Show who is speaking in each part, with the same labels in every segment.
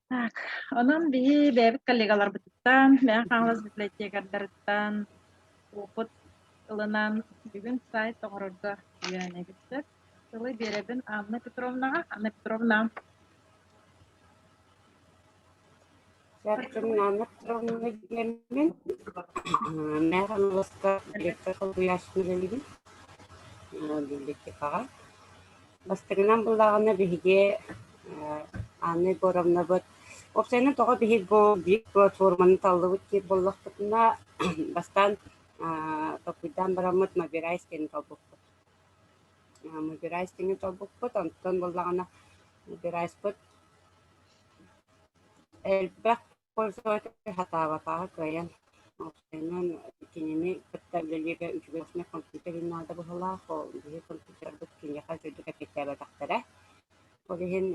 Speaker 1: Так, онон биһи бэйэбит коллегаларбытыттан, Мэҥэ Хаҥалас библиотекардарыттан опыт ылынан бүгүн сайт оҥорорго үөрэнэбит сөп. Тылы биэрэбин Анна Петровнаҕа. Анна Петровна.
Speaker 2: Сарсын Анна Петровна диэммин, Мэҥэ Хаҥаласка директор солбуйааччы үлэлиибин библиотекаҕа. Бастакынан буллаҕына биһиги Анна Егоровнабыт уопсайынан тоҕо биһиги бу биир платформаны таллыбыт диир буоллахпытына, бастаан толкуйдаан бараммыт Мобирайс диэни талбыппыт. Мобирайс диэни талбыппыт, онтон буоллаҕына Мобирайспыт элбэх Пользователь сатаабатаҕа кыайан, уопсайынан кинини кытта үлэлииргэ үчүгэй компьютер наада быһыылаах, ол биһиги компьютербыт киниэхэ үчүгэйдик эппиэттээбэтэхтэрэ. Ол иһин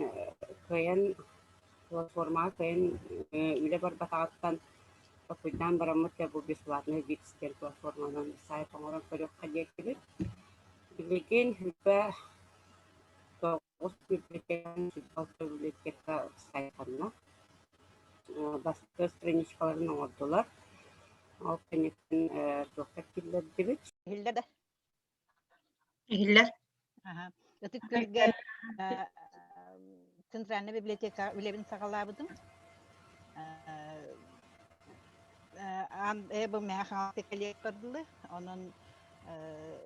Speaker 2: кыайан платформаҕа кыайан үлэ барбатаҕыттан толкуйдаан бараммыт дьэ бу бесплатный Wix диэн платформанан сайт оҥорон көрүөххэ диэтибит. Билигин үлэ 9 библиотека сайтанна. Бастакы страничкаларын оҥордулар. Ол кэнниттэн туохха киллэрдибит?
Speaker 3: Иһиллэр да?
Speaker 4: Иһиллэр.
Speaker 3: Аха. Ытык Күөлгэ Центральная библиотека үлэбин саҕалаабытым. Аан бу мэхэ хаҥалас Онон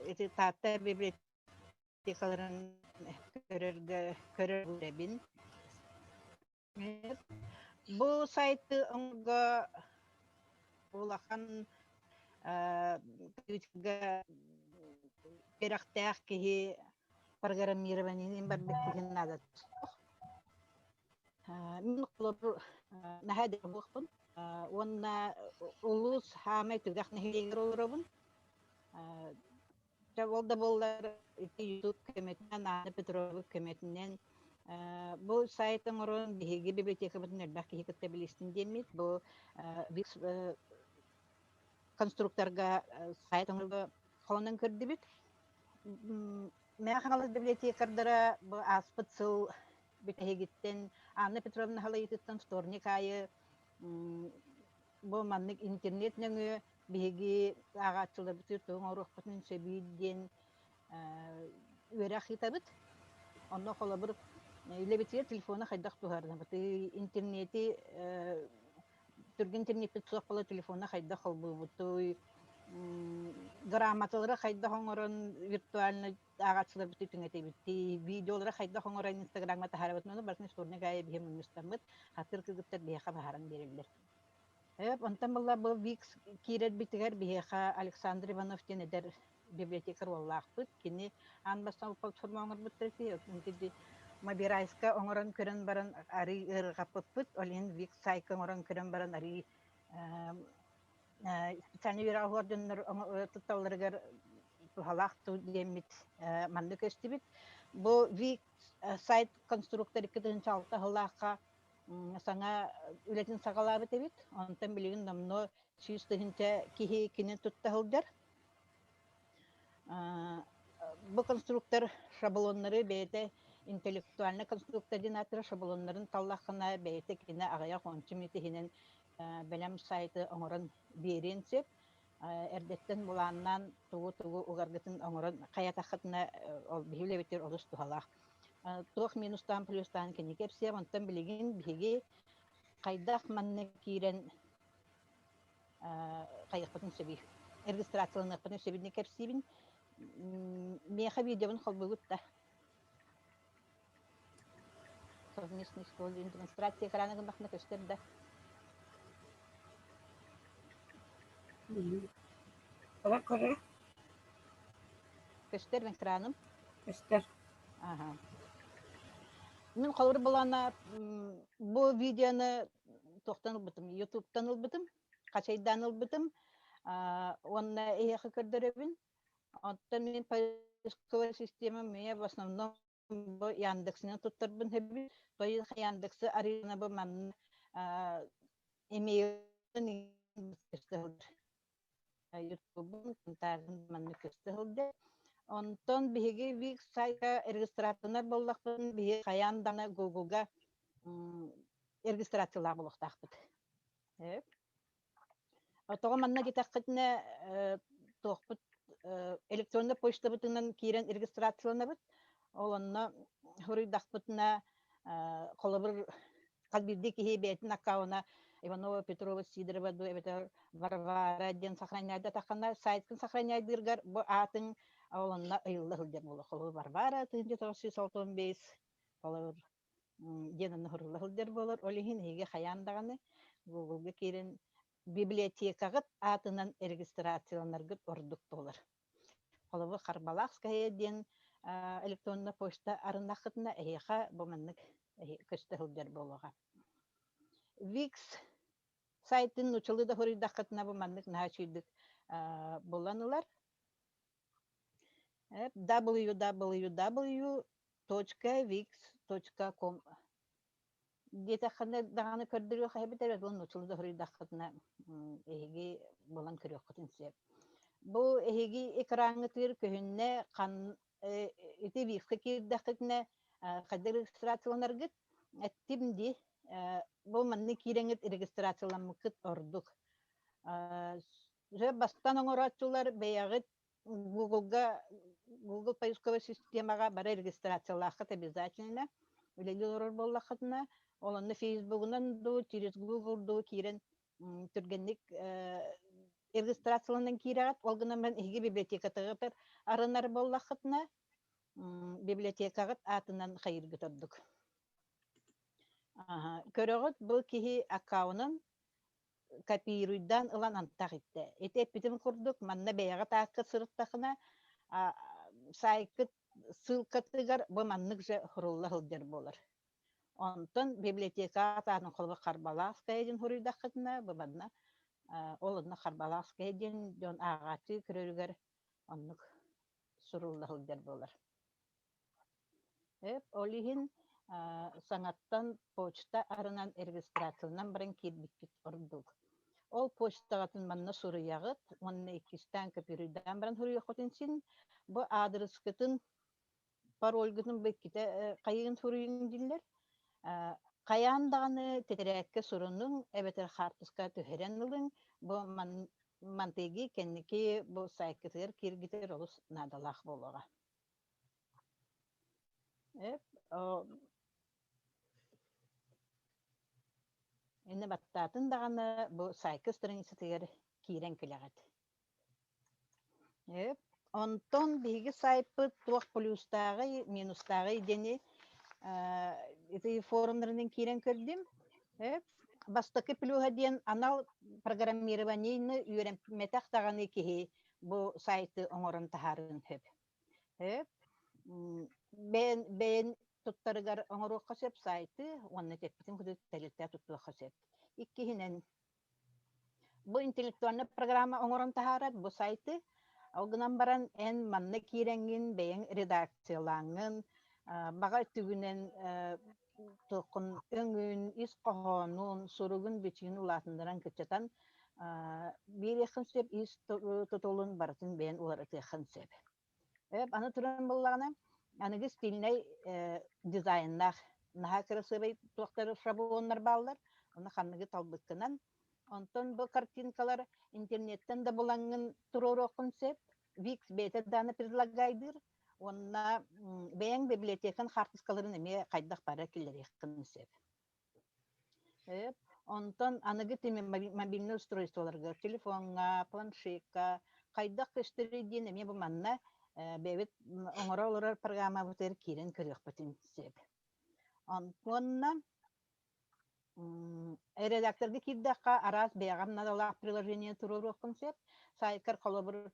Speaker 3: ити Таатта библиотека Техникаларын көрөргө көрөбүн. Бу сайты оҥорго улахан компьютерга үөрэхтээх киһи программированиены барбыт киһи наада суох. Мин холобур наһаа буохпун уонна улуус хаамай түгэх нэһилиэгэр олоробун. Дьэ, ол да буоллар ити YouTube көмөтүнэн, Анна Петрова көмөтүнэн бу сайт оҥорон биһиги библиотекабытын элбэх киһи кытта билистин диэммит. Бу конструкторга сайт оҥорго холонон көрдүбүт. Мэҥэ Хаҥалас библиотекардара бу ааспыт сыл бүтэһигиттэн Анна Петровна халайыытыттан вторник аайы бу маннык интернет нөҥүө биһиги ааҕааччыларбытыгар тугу оҥоруохпутун сөбүй диэн үөрэх ыытабыт. Онно холобур үлэбитигэр телефону хайдах туһарынабытый, интернети түргэн интернеппит суох буола телефону хайдах холбуубутуй, грамоталары хайдах оҥорон виртуально ааҕааччыларбытын түҥэтэбитий, видеолары хайдах оҥорон инстаграмҥа таһаарабытын ону барытын вторник аайы биһи мунньустаммыт, хатыр кыргыттар биһиэхэ баһаран биэрэллэр. Онтон буолла бу Викс киирэрбитигэр биһиэхэ Александр Иванов диэн эдэр библиотекарь уоллаахпыт. Кини аан бастаан платформа оҥорбуттар ити Мобирайска оҥорон көрөн баран арый ыарырҕаппыппыт. Ол иһин Викс сайтка оҥорон көрөн баран арый специальный үөрэх оһуор дьоннор тутталларыгар туһалаах диэммит маннык көстүбүт. Бу Вик сайт конструктор 2006 сыллаахха саҥа үлэтин саҕалаабыт эбит. Онтон билигин номнуо 100 000 киһи кини тутта сылдьар. Бу конструктор шаблоннары бэйэтэ интеллектуальный конструктор диэн ааттыыр шаблоннарын таллаххына бэйэтэ кини аҕыйах уонча мүнүүтэ иһинэн бэлэм сайты оҥорон биэриэн сөп. Эрдэттэн былааннаан тугу-тугу угаргытын оҥорон хайатаххытына ол биһи үлэбитигэр олус туһалаах. Туох минустаан плюстаан кини кэпсиэм, онтон билигин биһиги хайдах манна киирэн хайыахпытын сөбүй? Регистрацияланыахпытын сөбүн кэпсиибин. Миэхэ видеобун холбугут да. Совместный использование демонстрация экрана гыннахына көстөр да.
Speaker 2: Көрө көрө.
Speaker 3: Көстөр экраным.
Speaker 2: Көстөр.
Speaker 3: Аха. Мин холобур былаана бу видеоны туохтан ылбытым, Ютубтан ылбытым, хачайдаан ылбытым уонна эһиэхэ көрдөрөбүн. Оттон мин поисковая система мне в основном бу Яндексынан туттарбын сөбүй. То Яндексы арыйна бу манна имейл Ютубун, контагын манна көстө сылдьар. Онтон биһиги Вик сайтка регистрациянар буоллахпын биһиги хайаан даҕаны Google-га регистрациялаах буолуохтаахпыт. Тоҕо манна диэтэххитинэ, туохпут электроннай почтабытынан киирэн регистрацияланабыт. Ол онно суруйдахпытына, холобур, хас биирдии киһи бэйэтин аккауна Иванова, Петрова, Сидорова дуу эбэтэр Варвара диэн сохраняйдатаххына, сайткын сохраняйдыыргар бу аатыҥ ол онно ыйылла сылдьар буолуо. Холобур, Варвара 1995 холобур диэн онно сурулла сылдьар буолар. Ол иһин эһиги хайаан даҕаны Google-га киирэн библиотекаҕыт аатынан регистрацияланаргыт ордук буолар. Холобур, Харбалаахская диэн электронная почта арыннаххытына эһиэхэ бу маннык көстө сылдьар буолуоҕа. Wix сайтын нууччалыы да суруйдаххытына бу маннык наһаа үчүгэйдик булан ылар. www.wix.com диэтэххинэ даҕаны көрдөрүөх эбитэр уонна нууччалыы да суруйдаххытына эһиги булан көрүөххүтүн сөп. Бу эһиги экраҥҥытыгар көһүннэ хан ити Wix-ка киирдэххитинэ хайдах регистрацияланаргыт эттим дии. Бу манна киирэҥҥит регистрацияламмыккыт ордук. Бастан оҥорооччулар бэйэҕит Google-га Google поисковай системаҕа бары регистрациялааххыт обязательно. Үлэлии олорор буоллаххытына, ол онно Фейсбугунан дуу, через Google дуу киирэн түргэнник регистрацияланан киирэҕит. Ол гынан баран эһиги библиотекатыгар арынар буоллаххытына, библиотекаҕыт аатынан хайыыргыт ордук. Көрөҕүт, бу киһи аккаунун копируйдаан ылан антах иттэ. Ити эппитим курдук, манна бэйэҕит ааккыт сырыттахына, саайкыт ссылкатыгар бу маннык же сурулла сылдьар буолар. Онтон библиотека аатын холобур Харбалаахская диэн суруйдаххытына, бу манна ол онно Харбалаахская диэн дьон ааҕааччы көрөрүгэр оннук сурулла сылдьар буолар. Ол иһин саҥаттан почта арынан регистрациянан баран киирбиккит ордук. Ол почтаҕытын манна суруйаҕыт уонна иккистээн копируйдаан баран суруйуоххутун син бу аадырыскытын, парольгутун бу иккитэ хайыгын суруйуҥ дииллэр. Хайаан даҕаны тэтэрээккэ сурунуҥ эбэтэр хаартыска түһэрэн ылыҥ. Бу мантыйгы кэнники бу саайкытыгар кииргитигэр олус наадалаах буолуоҕа. Иннэ баттаатын даҕаны бу саайка страницатыгар киирэн кэлэҕит. Онтон биһиги саайпыт туох плюстааҕый, минустааҕый диэни ити форумнарынан киирэн көрдүм. Бастакы плюһа диэн анал программированиены үөрэммэтэх даҕаны киһи бу сайты оҥорон таһаарыан сөп. Сөп. Бэйэн, бэйэн туттарыгар оҥоруохха сөп сайты уонна тэппитин курдук тэрилтэ туттуохха сөп. Иккиһинэн, бу интеллектуальнай программа оҥорон таһаарар бу сайты. Ол гынан баран эн манна киирэҥҥин бэйэҥ редакциялааҥҥын, баҕа өттүгүнэн туоххун өҥүн, ис хоһоонун, суругун-бичигин улаатыннаран кыччатан биэриэххин сөп, ис тутулун барытын бэйэн уларытыаххын сөп. Аны туран буоллаҕына, аныгы стильнэй дизайннаах наһаа кырасыабай туохтар шаблоннар бааллар, ону ханныгы талбыккынан. Онтон бу картинкалар интернеттэн да булаҥҥын туруоруоххун сөп. Викс бэйэтэ даҕаны предлагайдыыр. Уонна бэйэҥ библиотекаҥ хаартыскаларын эмиэ хайдах бары киллэриэххин сөп. Онтон аныгы мобильнай устройстволарга телефоҥҥа, планшекка хайдах көстөрүй диэн эмиэ бу манна бэйэбит оҥоро олорор программабытыгар киирэн көрүөхпүтүн сөп. Уонна Редакторга киирдэххэ, араас бэйэҕэ наадалаах приложение туруоруоххун сөп. Саайкар холобур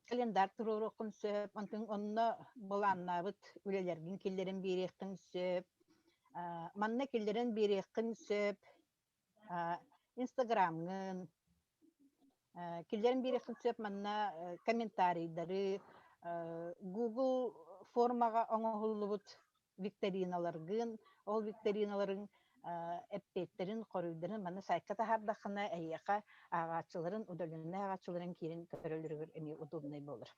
Speaker 3: календарь туруоруоххун сөп, онтон онно былааннаабыт үлэлэргин киллэрэн биэриэххин сөп. Манна киллэрэн биэриэххин сөп. Инстаграмҥын киллэрэн биэриэххин сөп манна комментарийдары, Google формаҕа оҥоһуллубут викториналаргын, ол викториналарыҥ эппиэттэрин, хоруйдарын манна сайтка таһаардаххына, эйиэхэ ааҕааччыларын, удаленнай ааҕааччыларын киирэн көрөллөрүгэр эмиэ удобнай буолар.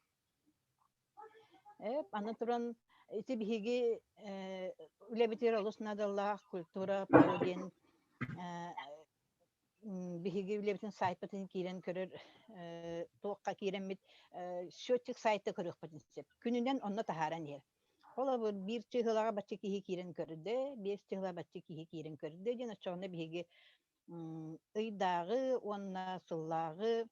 Speaker 3: Аны туран Ити биһиги үлэбитигэр олус наадалаах культура про диэн биһиги үлэбитин сайтпытын киирэн көрөр туохха киирэммит счетчик сайты көрүөхпүтүн сөп. Күнүнэн онно таһааран иһэр. Холобур, биир чыһылаҕа бачча киһи киирэн көрдө, биэс чыһыла бачча киһи киирэн көрдө диэн оччоҕуна биһиги ыйдааҕы уонна сыллааҕы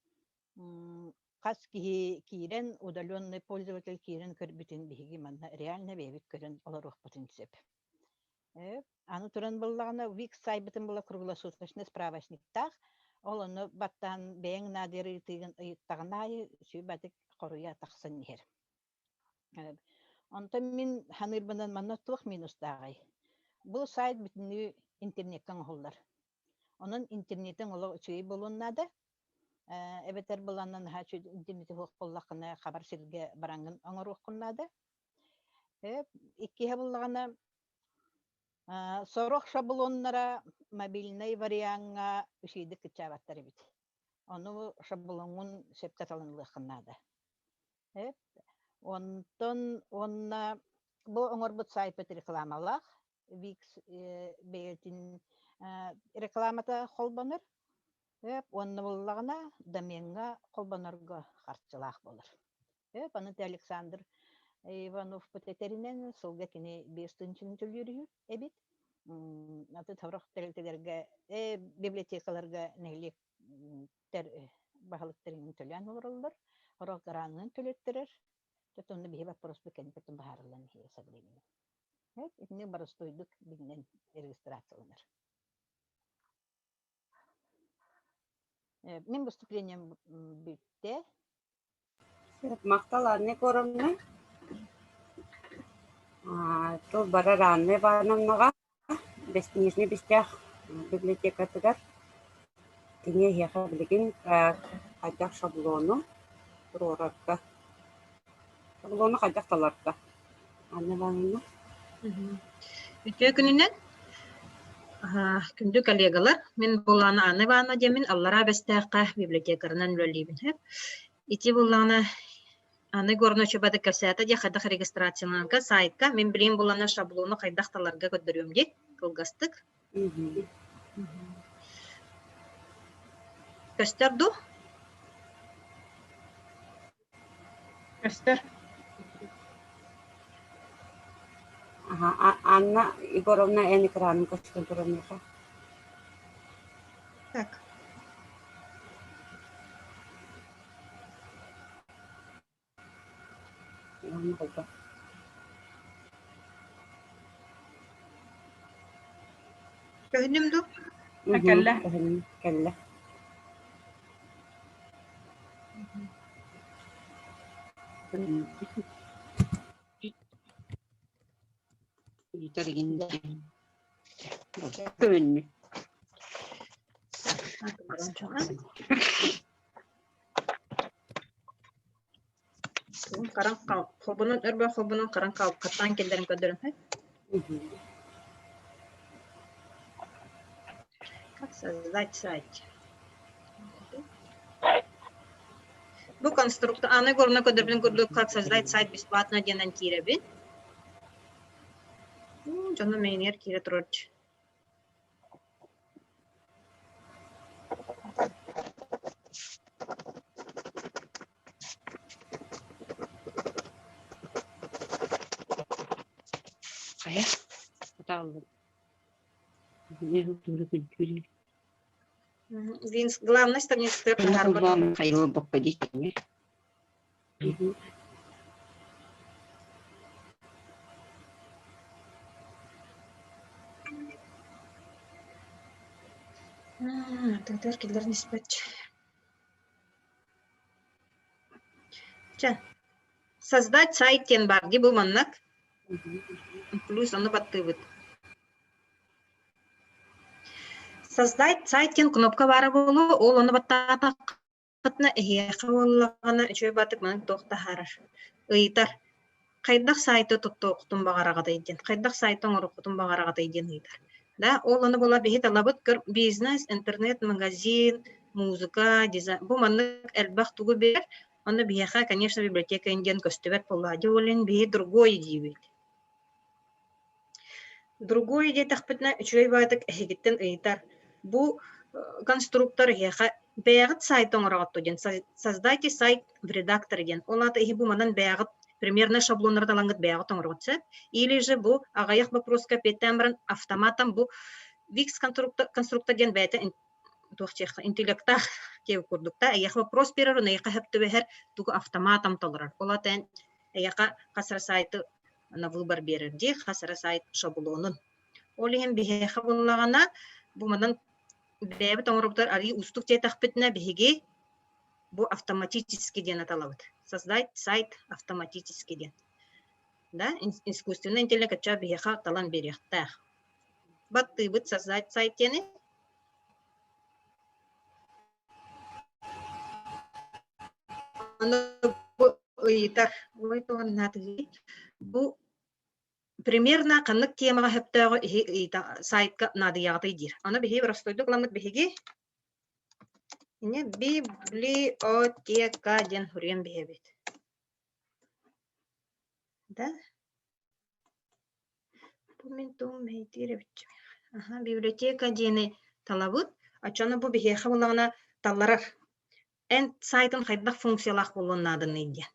Speaker 3: хас киһи киирэн, удаленный пользователь киирэн көрбүтүн биһиги манна реально бэйэбит көрөн олоруохпутун сөп. Аны туран буллаҕына Wix сайтбытын була круглосуточный справочниктаах, ол ону баттаан бэйэҥ наадыйар ыйытыыгын ыйыттаҕын аайы сүбэтик хоруйа тахсан иһэр. Онтон мин саныырбынан манна туох минустааҕый? Бу сайт бүтүннүү интернеккэ оҥоһуллар. Онон интернетиҥ олох үчүгэй буолуон наада. Эбэтэр былаанна наһаа үчүгэй интернети суох буоллаххына, хабар сиргэ бараҥҥын оҥоруоххун наада. Иккиһэ буоллаҕына, сорох шаблоннара мобильнай вариаҥҥа үчүгэйдик кыччаабаттар эбит. Ону шаблоҥҥун сөпкө талан ылыаххын наада. Онтон уонна бу оҥорбут саайпыт рекламалаах, Wix бэйэтин рекламата холбонор, уонна буоллаҕына домеҥҥа холбонорго харчылаах буолар. Аны Александр Ивановпут этэринэн сылга кини 5 тыһыынчаны төлүүр үһү эбит. Аты сорох тэрилтэлэргэ, библиотекаларга нэһилиэк баһылыктарын төлөөн олороллор, сорох гранынан төлөттөрөр. Онно биһи боппуруоспут кэнниттэн быһаарыллан иһиэ со временем. Итини боростуойдук бигинэн регистрацияланар. Мин выступлением бүттэ.
Speaker 2: Махтал Анна Егоровна. Тыл барар Анна Ивановнаҕа Нижний Бэстээх библиотекатыгар кини эһиэхэ билигин хайдах шаблону туруорарга, шаблону хайдах таларга Анна Ивановна.
Speaker 4: Үтүө күнүнэн! Күндү коллегалар, мин буоллаҕына Анна Ивановна диэммин Аллараа Бэстээххэ библиотекарынан үлэлиибин. Ити буоллаҕына Аны Горнай Чубадык кэпсээтэ дии хайдах регистрацияланарга сайтка мин билигин булана шаблону хайдах таларга көрдөрүөм дии кылгастык. Көстөр дуу?
Speaker 1: Көстөр.
Speaker 2: Аха, Анна Егоровна эн экраным көстөн турар миэхэ.
Speaker 4: Так. Көһүннүм дуу?
Speaker 1: Кэллэ.
Speaker 2: Кэллэ.
Speaker 5: Көмөннү.
Speaker 4: Харан холбонон өрбө холбонон харан хаттаан киллэрин көрдөрөн Как создать сайт? Бу конструктор Анна Егоровна көрдөрбүтүн курдук как создать сайт бесплатно диэнэн киирэбин. Дьону мэйинигэр киирэ турар.
Speaker 5: Хайа, хатааллым.
Speaker 4: Винс главной страница
Speaker 5: Михаил Боккадитини.
Speaker 4: Тыытар киллэрин испэт. Чэ, создать сайт диэн баар дии бу маннык. Плюс ону баттыыбыт. Создать сайт диэн кнопка баара буолуо, ол ону баттаатаххына эһиэхэ буоллаҕына үчүгэй баатык маннык туох таһаарар ыйытар хайдах сайты туттуоххутун баҕараҕытый диэн хайдах сайты оҥоруоххутун баҕараҕытый диэн ыйытар да ол ону була биһи талабыт көр бизнес интернет магазин музыка дизайн бу маннык элбэх тугу биэрэр онно биһиэхэ конечно библиотека диэн көстүбэт буоллаҕа дьэ ол иһин биһи другой диибит. Другой диэтэхпитинэ, үчүгэй баҕайытык эһигиттэн ыйытар. Бу конструктор эһиэхэ бэйэҕит сайт оҥороҕут диэн создайте сайт в редакторе диэн. Ол аата иһи бу манан бэйэҕит примерно шаблоннары талаҥҥыт бэйэҕит оҥороҕут сөп. Или же бу аҕыйах вопроска эппиэттээн баран автоматом бу Wix конструктор, конструктор диэн бэйэтэ туох диэххэ интеллектаах диэбит курдук да эйиэхэ вопрос биэрэр, ону эйиэхэ сөп түбэһэр тугу автоматом толорор. Ол аата эн эйиэхэ хас эрэ сайты на выбор биэрэр дии, хас эрэ сайт шаблонун. Ол иһин биһиэхэ буоллаҕына, бу манан бэйэбит оҥорбутар арыый уустук диэтэхпитинэ, биһиги бу автоматически диэн аталабыт. Создать сайт автоматически диэн. Да, искусственный интеллект ачча биһиэхэ талан биэриэхтээх. Баттыыбыт создать сайт диэни. Аны бу ыйытар, ой туһаннаатыгый? Бу примерно ханнык темаҕа сөптөөҕү иһи ыйыта сайтка наадыйаҕытый диир. Аны биһиги простойдук ыламмыт биһиги библиотека диэн суруйан биһэбит. Да? Бу мин тугум мэһэйдиир эбитчи. Аха, библиотека диэни талабыт. Оччону бу биһиэхэ буоллаҕына талларар. Эн сайтын хайдах функциялаах буолуон нааданый диэн.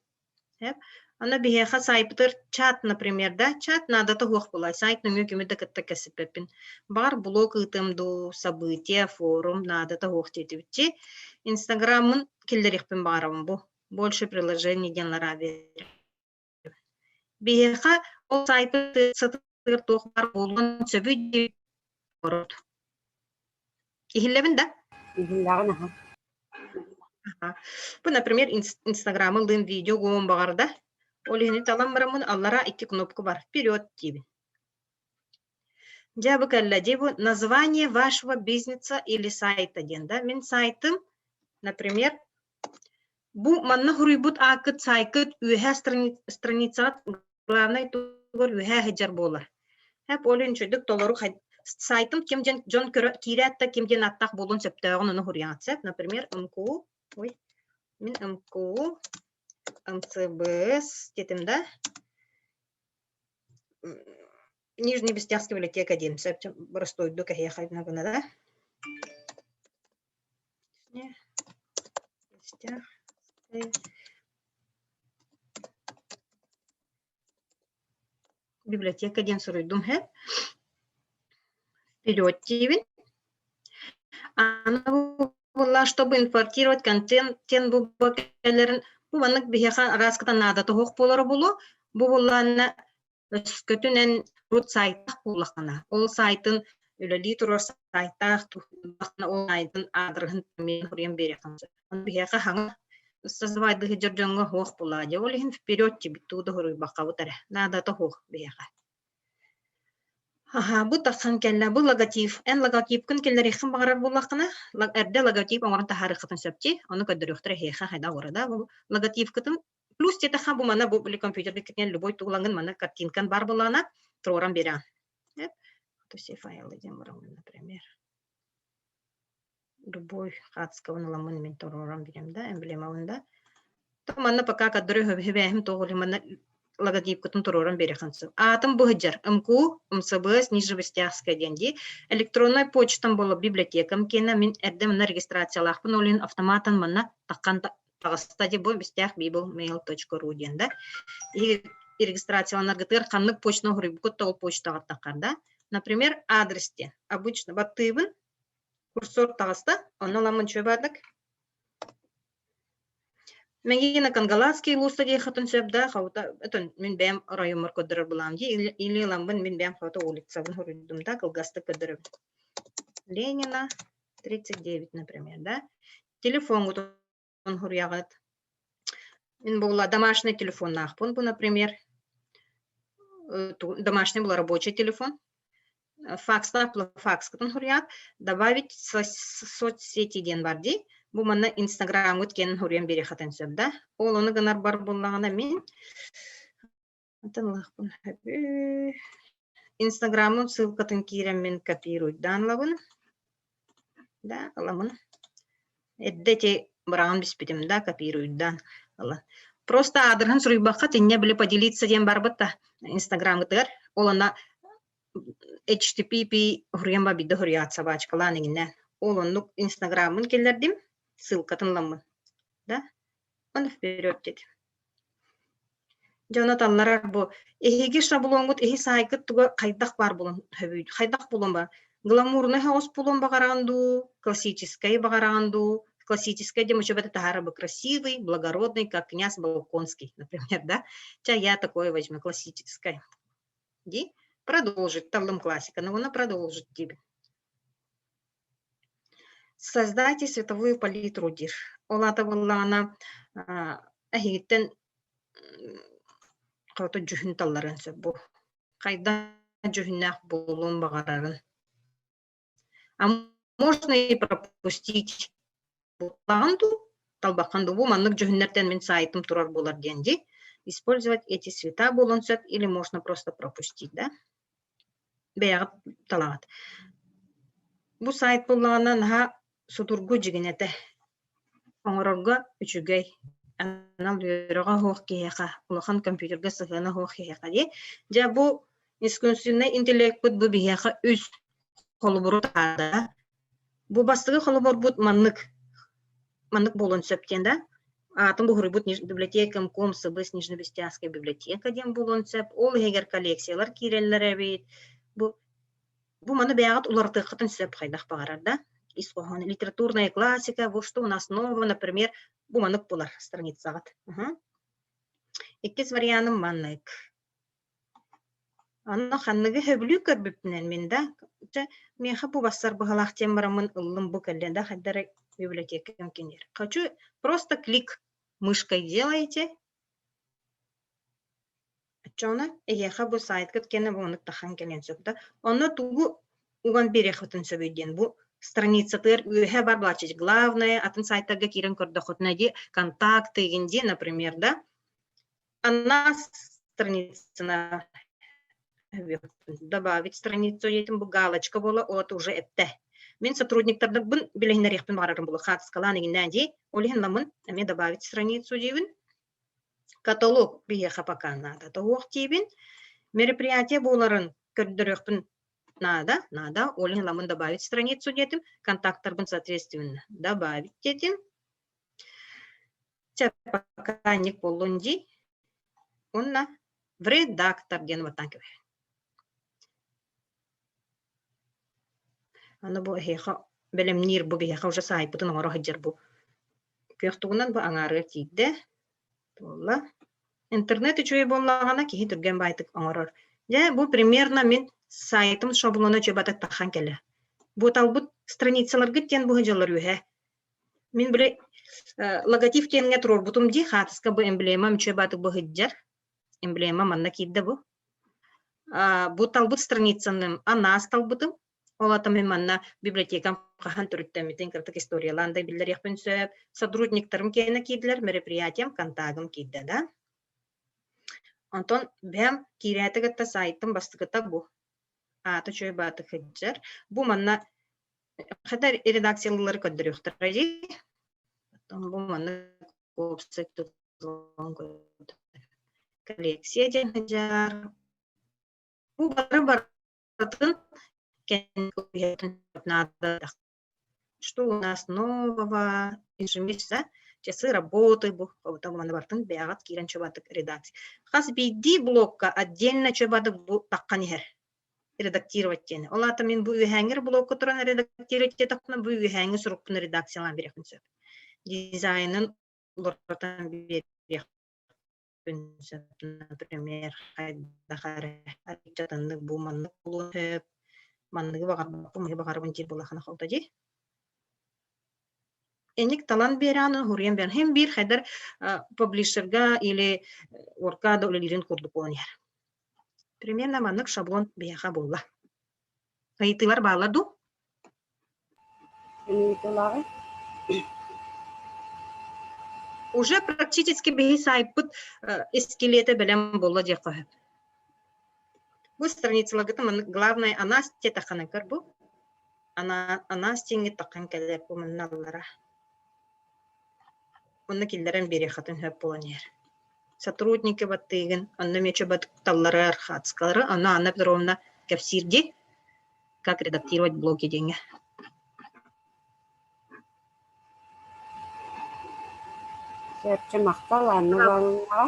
Speaker 4: Эп. Аны биһиэхэ сайпытыр чат, например, да, чат наадата суох буолар. Сайт нөҥүө кими да кытта кэпсэппэппин. Баҕар блог ыытыам дуу, событие, форум наадата суох диэтибитчи. Инстаграммын киллэриэхпин баҕарабын бу. Больше приложений диэн лара биэрэр. Биһиэхэ ол сайпыт сытыгар туох баар буолуон сөбүй диир Иһиллэбин да?
Speaker 2: Иһиллэҕин аха.
Speaker 4: Бу, например, Инстаграмы ылыым видео гуом баҕарда. Ол иһини талан бараммын аллара икки кнопка бар. Вперед диибин. Дьэ бу кэллэ. Дьэ бу название вашего бизнеса или сайта диэн да. Мин сайтым, например, бу манна суруйбут ааккыт сайкыт үөһээ страницаҕа главнай тугар үөһээ сылдьар буолар. Хэп ол иһин үчүгдүк толору сайтым ким диэн дьон көрө киирээт да ким диэн ааттаах буолуон сөптөөҕүн ону суруйаҕыт сөп. Например, МКУ, ой, мин МКУ, МЦБС диэтим да, Нижний Бестяхский библиотека диэн сөп боростуойдук эһиэхэ гына да. Библиотека диэн суруйдум һэ. Вперед диибин. Аны буолла, чтобы импортировать контент тен бу кэлэрин бу маннык биһиэхэ араас кытта наадата суох буолара буолуо. Бу буоллаанна өскөтүн эн урут сайтаах буоллаххына, ол сайтын үлэлии турар сайтаах туһуннаххына, ол сайтын аадырыһын эмиэ суруйан биэриэххин сөп. Ону биһиэхэ хаҥа создавайдыы сылдьар дьоҥҥо суох буоллаҕа дии. Ол иһин вперед диэбит тугу да суруйбаккабыт эрэ. Наадата суох биһиэхэ. Аһаа, бу тахсан кэллэ. Бу логотип. Эн логотипкын киллэриэххин баҕарар буоллаххына, эрдэ логотип оҥорон таһаарыаххытын сөп дии. Ону көрдөрүөхтэрэ эһиэхэ хайдах уора да. Бу логотипкытын Плюс диэтэххэ бу манна бу били компьютерга киирэн любой тугулаҥын манна картинкан баар буоллаҕына туруоран биэрэҕин. То все файлы диэн бараммын, например. Любой хаатыскабын ыламмын мин туруоран биэрэм да, эмблемабын да. То манна пока кадыры хөбүһэбээһим тоҕули манна логотипкытын туруоран биэрэхин сөп. Аатым бу сылдьар. МКУ, МСБС, Нижнебестяхская диэн дии. Электроннай почтам буолла библиотекам киэнэ мин эрдэ манна регистрациялаахпын, ол иһин автоматан манна таххан таҕыста дии бу бистээх bibl.mail.ru диэн да и регистрацияланаргытыгар ханнык почтаны суруйбуккут да ол почтаҕа таххар да например адрес диэн обычно баттыыбын курсор таҕыста онно ыламмын үчүгэй баардык Мегина Кангаласский улууста диэххитин сөп да хаута этон мин бэйэм районмар көрдөрөр булаам дии или ыламмын мин бэйэм хаута улицабын суруйдум да кылгастык көрдөрөбүн Ленина 39 например да телефоҥҥутун суруйаҕыт. Мин буолла домашний телефоннаахпын бу, например, домашний был рабочий телефон. Факстаах факскытын суруйаат, добавить соцсети диэн бар дии. Бу манна инстаграммыт киэнин суруйан биэриэххитин сөп да. Ол ону гынар бар буоллаҕына мин Антон ылыахпын сөбүй. Инстаграммын ссылкатын киирэммин копируйдаан ылабын. Да, ыламын. Эрдэ ити быраҕан биспитим да, копируйдаан ыла. Просто аадырыһын суруйбакка тиннэ били поделиться диэн барбыт да Инстаграммытыгар. Ол онно HTTP хуруйан ба бидде хуруйаат собачкалаан иҥинэ. Ол оннук инстаграммын киллэрдим, ссылкатын ыламмын. Да? Он вперед дедим. Дьоно талларар бу эһиги шаблоҥҥут эһи саайгыт туга хайдах баар буолан сөбүй хайдах буолуон ба гламурнай соҕус буолуон баҕараҕын дуу классическай баҕараҕын дуу классическай диэн учебата таһаара бы красивый благородный как князь Болконский например да ча я такое возьму классическое ди продолжить таллым классика но она продолжить диибин Создайте световую палитру диир. Ол аата буоллаҕына эһигиттэн хото дьүһүн талларыан сөп бу. Хайдах дьүһүннээх буолуон баҕарарын. А можно и пропустить. Буллаҕын дуу, талбаххын дуу, бу маннык дьүһүннэртэн мин сайтым турар буолар диэн дии. Использовать эти цвета буолуон сөп или можно просто пропустить, да? Бэйэҕит талаҕыт. Бу сайт буоллаҕына наһаа судургу дьигинэтэ. Оҥорорго үчүгэй. Анал үөрэҕэ суох киһиэхэ, улахан компьютерга сыһыана суох киһиэхэ дии. Дьэ бу искусственнай интеллекпыт бу биһиэхэ үс холобуру таһаарда. Бу бастакы холобурбут маннык маннык буолуон сөп диэн да. Аатын буһуруйбут библиотека МКОМ СБ Снежнобестянская библиотека диэн буолуон сөп. Ол иһигэр коллекциялар киирэллэр эбит. Бу бу маны бэйэҕит уларытыаххытын сөп хайдах баҕарар да. Ис хоһоон литературная классика, вот что у нас нового, например, бу маннык булар страницаҕыт. Иккис варианым маннык. Онно ханныгы сөбүлүү көрбүппүнэн мин да, чэ, миэхэ бу бассар быһалаах диэн бараммын ыллым бу кэллэ да хайда эрэ библиотекам киниэр. Хочу просто клик мышкой делаете. Оччоҕуна эһиэхэ бу сайткыт кэннэ бу оннук тахан кэлиэн сөп да. Онно тугу уган биэриэххитин сөбүй диэн бу страницатыгар үөһэ бар былааччы главное атын сайтарга киирэн көрдөххүтүнэ дии контакты дии например да Она страницана добавить страницу диэтим бу галочка буола от уже эттэ. Мин сотрудниктарбын билиһиннэриэхпин баҕарарым буолуо хаатыскалаан иҥиннээн дии. Ол иһин ламын эмиэ добавить страницу диибин. Каталог биһиэхэ пока наада тоһуох диибин. Мероприятие буоларын көрдөрүөхпүн наада, наада. Ол иһин ламын добавить страницу диэтим. Контакттарбын соответственно добавить диэтим. Чэ, пока ник буоллун дии. Уонна в редактор диэн уоттаан кэбиһэбин. Аны бу эһиэхэ бэлэмниир бу биһиэхэ уже саайпытын оҥоро сылдьар бу күөх тугунан бу аҥаарыгар тиийдэ. Буолла. Интернет үчүгэй буоллаҕына киһи түргэн баайтык оҥорор. Дьэ, бу примерно мин сайтым шаблона үчүгэй таххан кэлэ. Бу талбыт страницаларгыт диэн бу сылдьаллар үөһэ. Мин били логотип диэҥҥэ туруорбутум дии, хаатыска бу эмблема үчүгэй баатык бу сылдьар. Эмблема манна киирдэ бу. Бу талбыт страницаны анаас талбытым. Ол ата мин манна библиотекам хаһан төрүттэммитин кыратык историялаан да биллэриэхпин сөп. Сотрудниктарым киэнэ киирдилэр, мероприятием, контагым киирдэ да. Онтон бэйэм киирээти кытта сайтым бастакыта бу. Аата үчүгэй баатык сылдьар. Бу манна Хата редакциялыылары көрдөрүөхтэрэ дии. Оттон бу маннык уопсай тутулун коллекция диэн сылдьар. Бу бары барытын наада. Что у нас нового, ежемесячно, часы работы бу маны барытын бэйэҕит киирэн чобатык редакция. Хас биирдии блокка отдельно чобатык бу таххан иһэр. Редактировать диэни. Ол аата мин бу үөһээҥҥи блокка туран редактировать диэтэхпинэ, бу үөһээҥҥи сурукпун редакциялаан биэриэхпин сөп. Дизайнын уларытан биэриэхпин сөп. Например, хайдах эрэ арыйдатаннык бу маннык буолуон сөп, манныгы баҕарбаппын, маны баҕарабын диир буоллахына холто дии. Эник талан биэрэҕин, уһуруйан биэрэҕин. Һин биир хайдар паблишерга или орка да үлэлиирин курдук буолан иһэр. Примерно маннык шаблон биһиэхэ буолла. Ыйытыылар бааллар дуу?
Speaker 2: Ыйытыылааҕый?
Speaker 4: Уже практически биһи сайппыт скелета бэлэм буолла диэххэ сөп. Бу страницаларгыта маннык главное Анастия тахханан көр бу. Анастияҥҥа таххан кэлэр бу манна аллара. Онно киллэрэн биэриэххитин сөп буолан иһэр. Сотрудники баттыыгын, онно эмиэ чөбөт талларар хаацкалары, онно Анна Петровна кэпсиир дии. Как редактировать блоги диэҥҥэ.
Speaker 2: Чэ, махтал Анна Ивановнаҕа.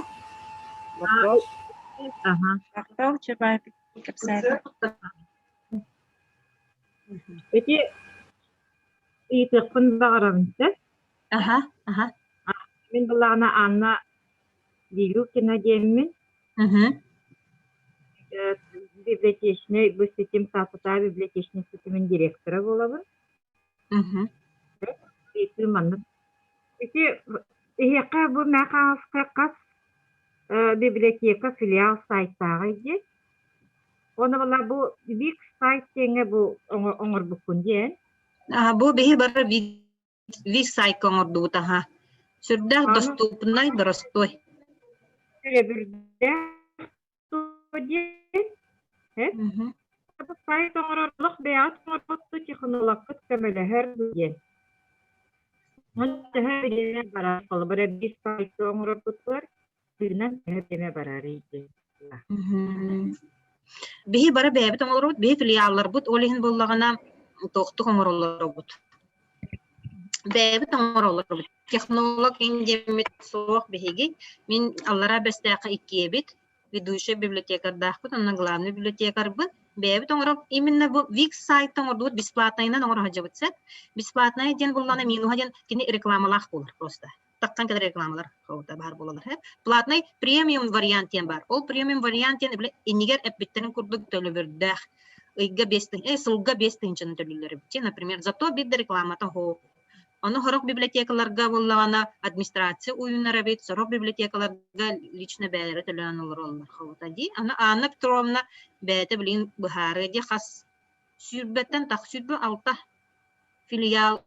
Speaker 2: Вопрос?
Speaker 1: Ага. Махтал, Чапаев кэпсээтэ.
Speaker 6: Ити ыйытыахпын баҕарабын сөп.
Speaker 4: Аха, аха.
Speaker 6: Мин былаана Анна Вилюкина диэммин. Библиотечнай бу ситим Саататаа библиотечнай ситимин директора буолабын. Ыйытыы маннык. Ити эһиэхэ бу Мэхааска хас библиотека филиал сайтааҕый дии. Уонна была бу Вик сайт диэҥҥэ бу оҥорбуккун диэн.
Speaker 4: Бу биһи бары Вик сайтка оҥордубут аха. Сүрдээх доступнай, боростуой.
Speaker 6: Төлөбүрдээх диэн. Сайт оҥорор олох бэйэҕит оҥорбуттуу технологкыт көмөлөһөр диэн. Төһө бириэмэ барар, холобура биир сайты оҥорорбутугар тыынан төһө бириэмэ барарый диэн.
Speaker 4: Биһи бары бэйэбит оҥоробут, биһи филиалларбыт ол иһин буоллаҕына туохтук оҥороллоробут. Бэйэбит оҥороллоробут. Технолог диэммит суох биһиги. Мин Аллараа Бэстээххэ иккиэбит, ведущая библиотекардаахпыт, онно главный библиотекарбын. Бэйэбит оҥорор именно бу Wix сайт оҥордубут бесплатнайынан оҥоро сылдьабыт сөп. Бесплатная диэн буоллаҕына минуһа диэн кини рекламалаах буолар просто. Таххан кэлэр рекламалар баар буолаллар. Платный премиум вариант диэн баар. Ол премиум вариант диэн иннигэр эппиттэрин курдук төлөбүрдээх. Ыйга 5 сылга 5 тыһыынчаны төлүүллэр эбит. Например, зато биир да рекламата суох. Ону сорох библиотекаларга буоллаҕына администрация уйунар эбит, сорох библиотекаларга лично бэйэлэрэ төлөөн олороллор хабыта дии. Аны Анна Петровна бэйэтэ билигин быһаарыа дии хас сүүрбэттэн тах 26 филиал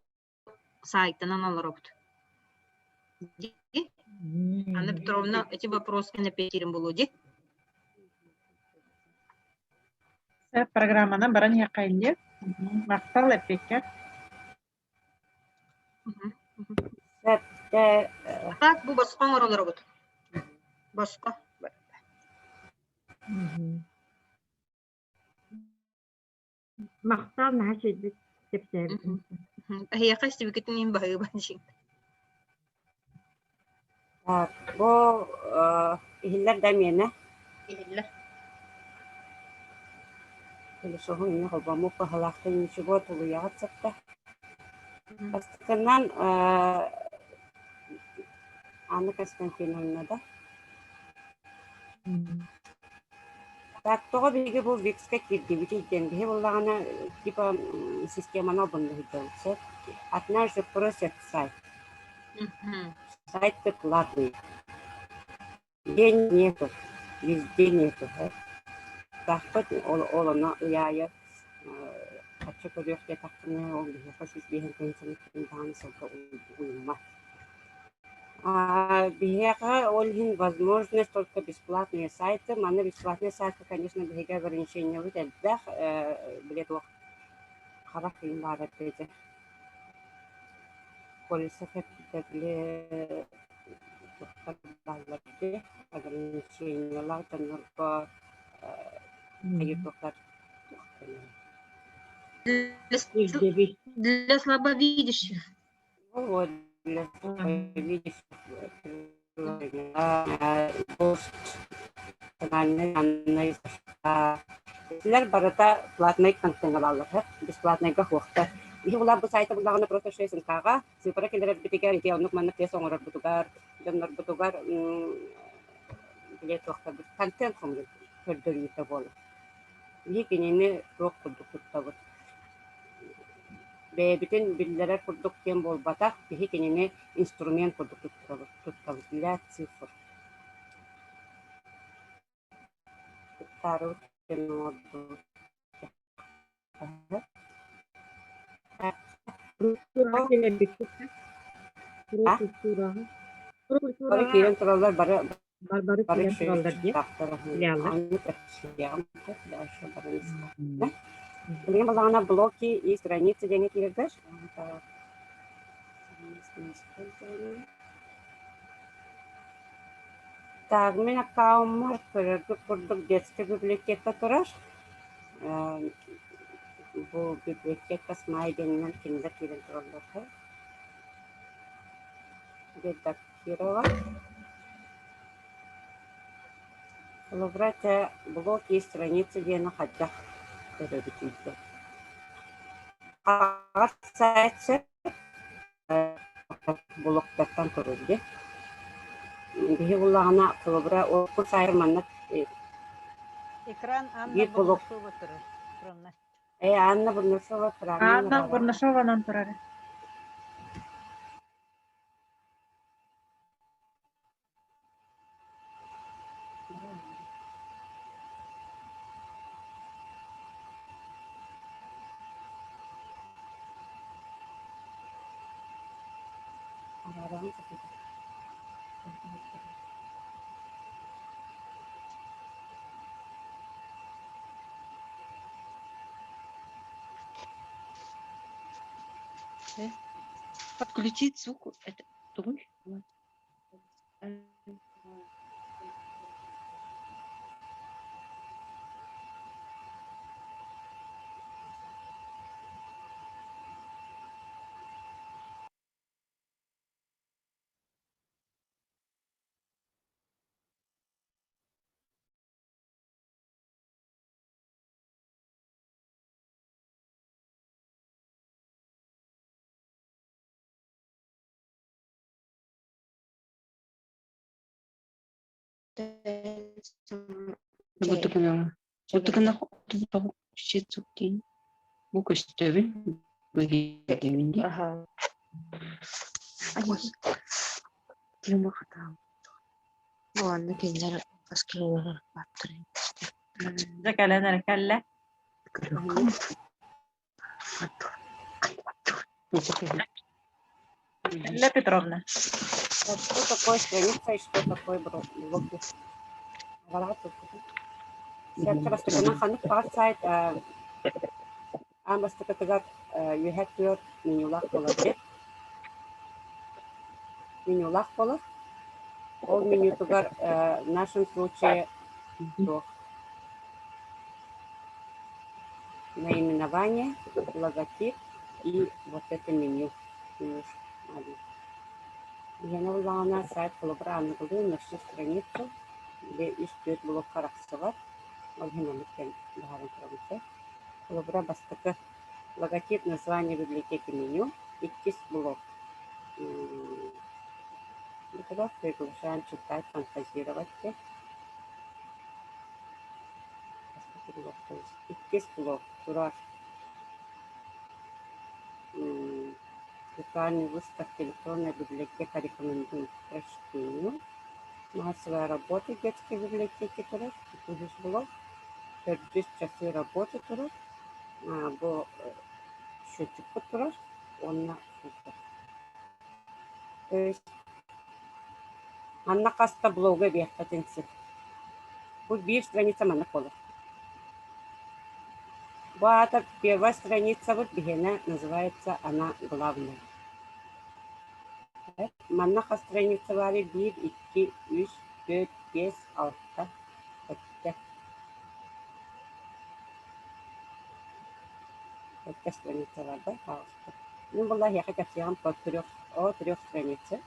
Speaker 4: сайтынан олоробут. Анна Петровна, эти вопросы эппиэттиирим буолуо дии.
Speaker 1: Программанан баран иһиэххэ Махтал эппиэккэ.
Speaker 4: Так, бу босхо оҥоролоробут. Босхо.
Speaker 6: Махтал наһаа үчүгэйдик кэпсээбитиҥ.
Speaker 4: Эһиэхэ истибиккитин иһин баһыыба дьиҥ.
Speaker 2: Так, бу иһиллэр да миэнэ?
Speaker 4: Иһиллэр.
Speaker 2: Телефону инньэ холбоммут баһылаахтан ничего тулуйаҕыт сытта. Бастакынан Анна Константиновна да? Так, тоҕо биһиги бу ВИКС-ка киирдибитий диэн биһи буоллаҕына типа системаны обуннаһыйдыбыт сөп. Однажды просят сайт. Сайты платные. День нету, везде нету. Таахпыт ол ол ону ый аайы хаччы көрүөх диэтэхпинэ ол биһиэхэ 105 тыһыынчаны даҕаны сылга уйуммат. Биһиэхэ ол иһин возможность только бесплатные сайты. Манна бесплатные сайты, конечно, биһиги ограничениебыт элбэх, били туох харах иһин баар этэ Колесов эппитэ били туохтар бааллар дии ограничениелаах дьоннорго туохтар
Speaker 4: Для слабовидящих.
Speaker 2: Вот, для слабовидящих Кинилэр барыта платнай контеҥҥа бааллар, бесплатнайга суохтар. Биһи улаат бу сайта буллаҕына просто ШСНК-ҕа цифра киллэрэрбитигэр ити оннук маннык тест оҥорорбутугар, дьоннорбутугар били туохтарбыт контент хомуйар көрдөрүүтэ буолар. Биһи кинини туох курдук туттабыт. Бэйэбитин биллэрэр курдук диэн буолбатах, биһи кинини инструмент курдук туттабыт, туттабыт для цифр. Туттаарыбыт диэн оҥордубут. Бары киирэн тураллар, бары
Speaker 6: Бары
Speaker 2: бары
Speaker 6: киирэн тураллар диye.
Speaker 2: Билигин балаҕана блоки и страницы диэҥҥэ киирэрбэр. Так, мин аккауммар көрөргүт курдук детская библиотека турар. Бу библиотека Смай диэнинэн кинилэр киирэн тураллар үһү. Редактировать. Холобура, этэ блог и страница диэни хайдах көрөбүтүй диэн. Хаҕар сайт сөп, блоктартан көрөллөр. Биһи буллаҕына, холобура, ол сайт маннык
Speaker 3: Экран Анна
Speaker 2: биир блок
Speaker 3: Бурнашова турар. Скромность.
Speaker 2: Э, Анна Бурнашова правильно
Speaker 1: Анна Бурнашованан турар.
Speaker 5: Подключить звук. Это тугуй? Бу көстөбүн бу иһитэбин дии.
Speaker 7: Уонна кинилэр оскуолалар бааттарын
Speaker 1: Дьэ кэлэн эрэ кэллэ. Элла Петровна.
Speaker 2: Что такое страница и что такое блоги? Бастакынан ханнык баҕар сайт аан бастакытыгар үөһэ түөр менюлаах буолар диэн. Менюлаах буолар. Ол менютугар в нашем случае туох Наименование, логотип и вот это меню. Иһэн ыллаҕына сайт холобура аныгылыы на всю страницу или үс-түөрт блокка арахсыбат. Ол иһин оннук кэм быһааран турабын сөп. Холобура бастакы логотип, название библиотеки меню, иккис блок приглашаем читать, фантазировать диэн. Блок, то есть иккис блок турар виртуальный выставка электронная библиотека рекомендуем к прочтению. Массовая работа детской библиотеки турар, үһүс блок. Төрдүс часы работы турар, бу счетчикпут турар уонна То есть манна хаста блога биэххитин син. Бу биир страница маннык буолар. Бу аата первая страницабыт биһиэнэ называется она главная. Манна хас страница баарый биир, икки, үс, түөрт, биэс, алта, сэттэ. Сэттэ страница бар да, хаалыста. Мин буолла эһиэхэ кэпсиэҕим по трех, о трех странице.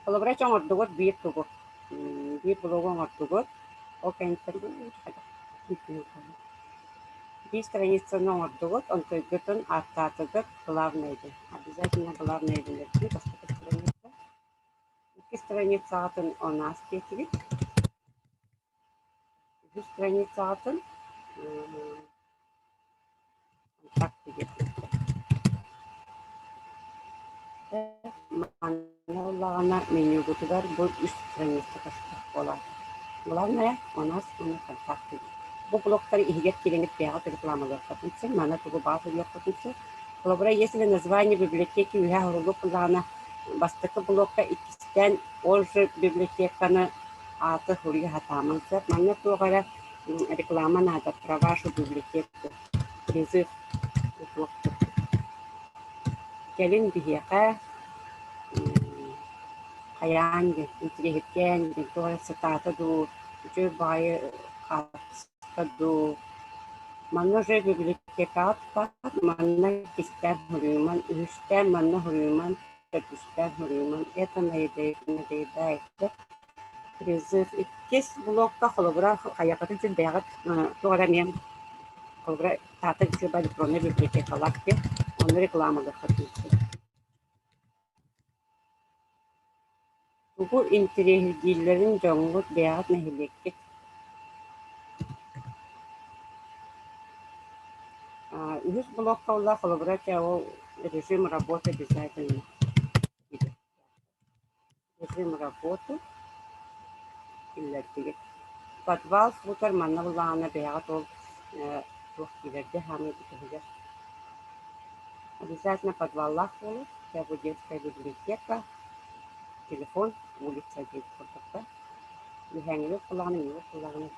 Speaker 2: Холобура, оҥордугут биир тугу, биир блогу оҥордугут, ол кэнниттэн биир страницаны оҥордугут, онтуйгутун ааттаатыгыт главное диэн. Обязательно главное диэн бастакы страница. Икки страницаҕытын у нас диэтигит. Үһүс страницаҕытын контакты диэтигит. Манна буоллаҕына менюгутугар бу үс страница көстөр буолар. Главное у нас уонна контакты. Бу блоктары иһигэр киирэҥит бэйэҕит рекламалыаххытын сөп, маны тугу баар суруйуоххутун сөп. Холобура, если название библиотеки үөһэ уһуллук буоллаҕына, бастакы блокка иккистээн ол же библиотеканы ааты суруйа сатааман сөп. Манна туох эрэ реклама наада про вашу библиотеку, призыв туох Кэлин биһиэхэ хайаан диэн, интириэһиргээн диэн туох эрэ сытаата дуу, үчүгэй баҕайы хаартыска дуу. Манна уже библиотека Библиотекаҕа тутаат, манна иккистээн суруйуман, үһүстээн манна суруйуман, төрдүстээн суруйуман, это надоедает. Призыв иккис блокка холобура хайаҕытын син бэйэҕит туох эрэ эмиэ холобура Таатта Дьыба электроннай библиотекалаах диэн онно рекламалыаххытын сөп. Тугу интэриэһиргииллэрин дьоҥҥут бэйэҕит нэһилиэккит Үһүс блокка буолла холобура чэ ол режим работы обязательно режим работы киллэрдигит. Подвал футер манна буллаҕына бэйэҕит ол туох киирэргэ хаамыы бүтэһигэр Обязательно подваллаах буолар, хотя бы детская библиотека, телефон, улица диэбит курдукка. Үөһээҥҥилэр буоллаҕына, миигин буоллаҕына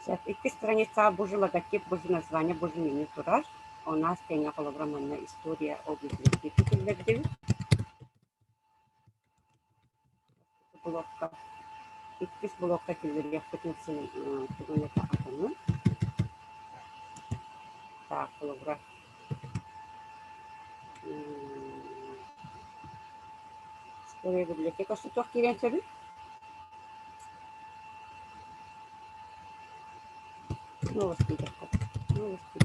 Speaker 2: Сөп. Иккис страницаҕа бу же логотип, бу же название, бу же меню турар. У нас тэҥэ холобура манна история о библиотеке киллэрдибит. Блокка иккис блокка киллэриэхпитин син тугун этэ атынын. Так, холобура история библиотека туох киириэн сөбүй? Новости диэххэ. Новости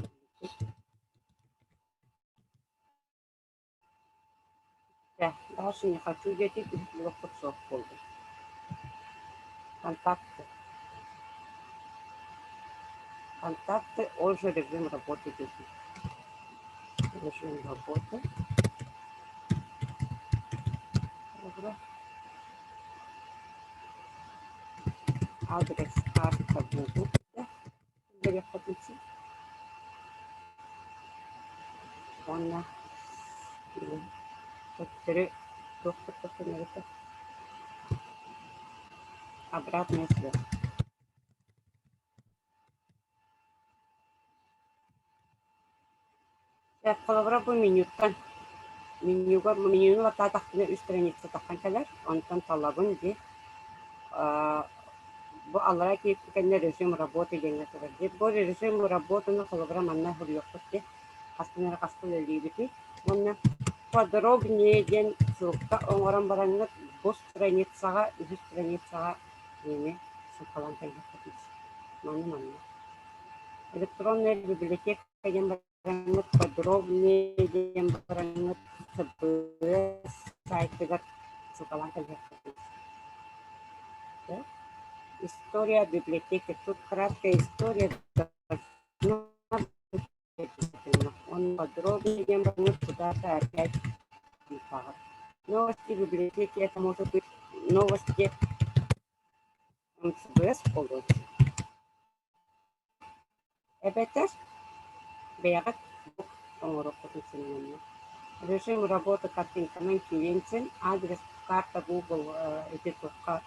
Speaker 2: Дьэ, дальше не хочу диэтик үһүс блокпут суох буолла. Контакты. Контакты, он же режим работы диэтик. Режим работы. Добро. Адрес карта Google. Бэриэххитин Уонна төттөрү туох курдук Обратная связь. Холобура бу менюттан менюга менюну баттаатахпына үс страница таххан кэлэр, онтон талабын дии бу аллараа киирбит кэннэ режим работы диэҥҥэ турар дии. Бу режим работаны холобура манна суруйуохпут дии. Хастан эрэ хаста үлэлиибитий. Уонна подробнее диэн ссылка оҥорон бараҥҥыт бу страницаҕа үһүс страницаҕа миэни ссылкалаан кэллэххитин Манна манна. Электронная библиотека диэн бараҥҥыт подробнее диэн бараҥҥыт СБС сайтыгар ссылкалаан кэллэххитин История библиотеки. Тут краткая история должна быть обязательно. Он подробнее диэн бараҥҥыт куда-то опять Новости библиотеки это может быть новости МЦБС буолуо Эбэтэр бэйэҕит оҥоруоххутун син Режим работы картинканан киириэн син, адрес карта Google ити туохха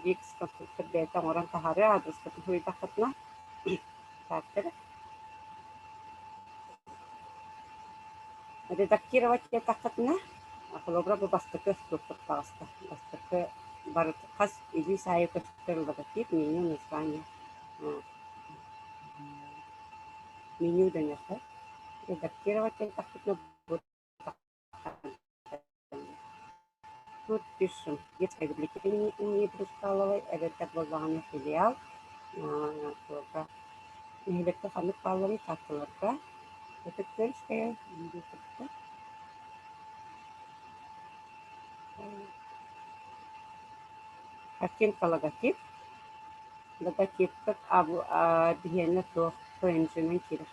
Speaker 2: Wix конструктор бэйэтэ оҥорон таһаарыа аадырыскытын суруйдаххытына тааттара. Редактировать диэтэххитинэ, холобура бу бастакы туохпут таҕыста. Бастакы барыт хас илиис аайы көстөр логотип, меню, название меню дэнэрхэ. Редактировать диэтэхпитинэ бу Тут пишем детская библиотека имени Брусаловой, эбэтэр буоллаҕына филиал, нэһилиэккэ ханнык баалларын чахчыларга Ытык-Күөлская Картинка логотип. Логотиппыт биһиэнэ суох ПНЖ-нан киирэр.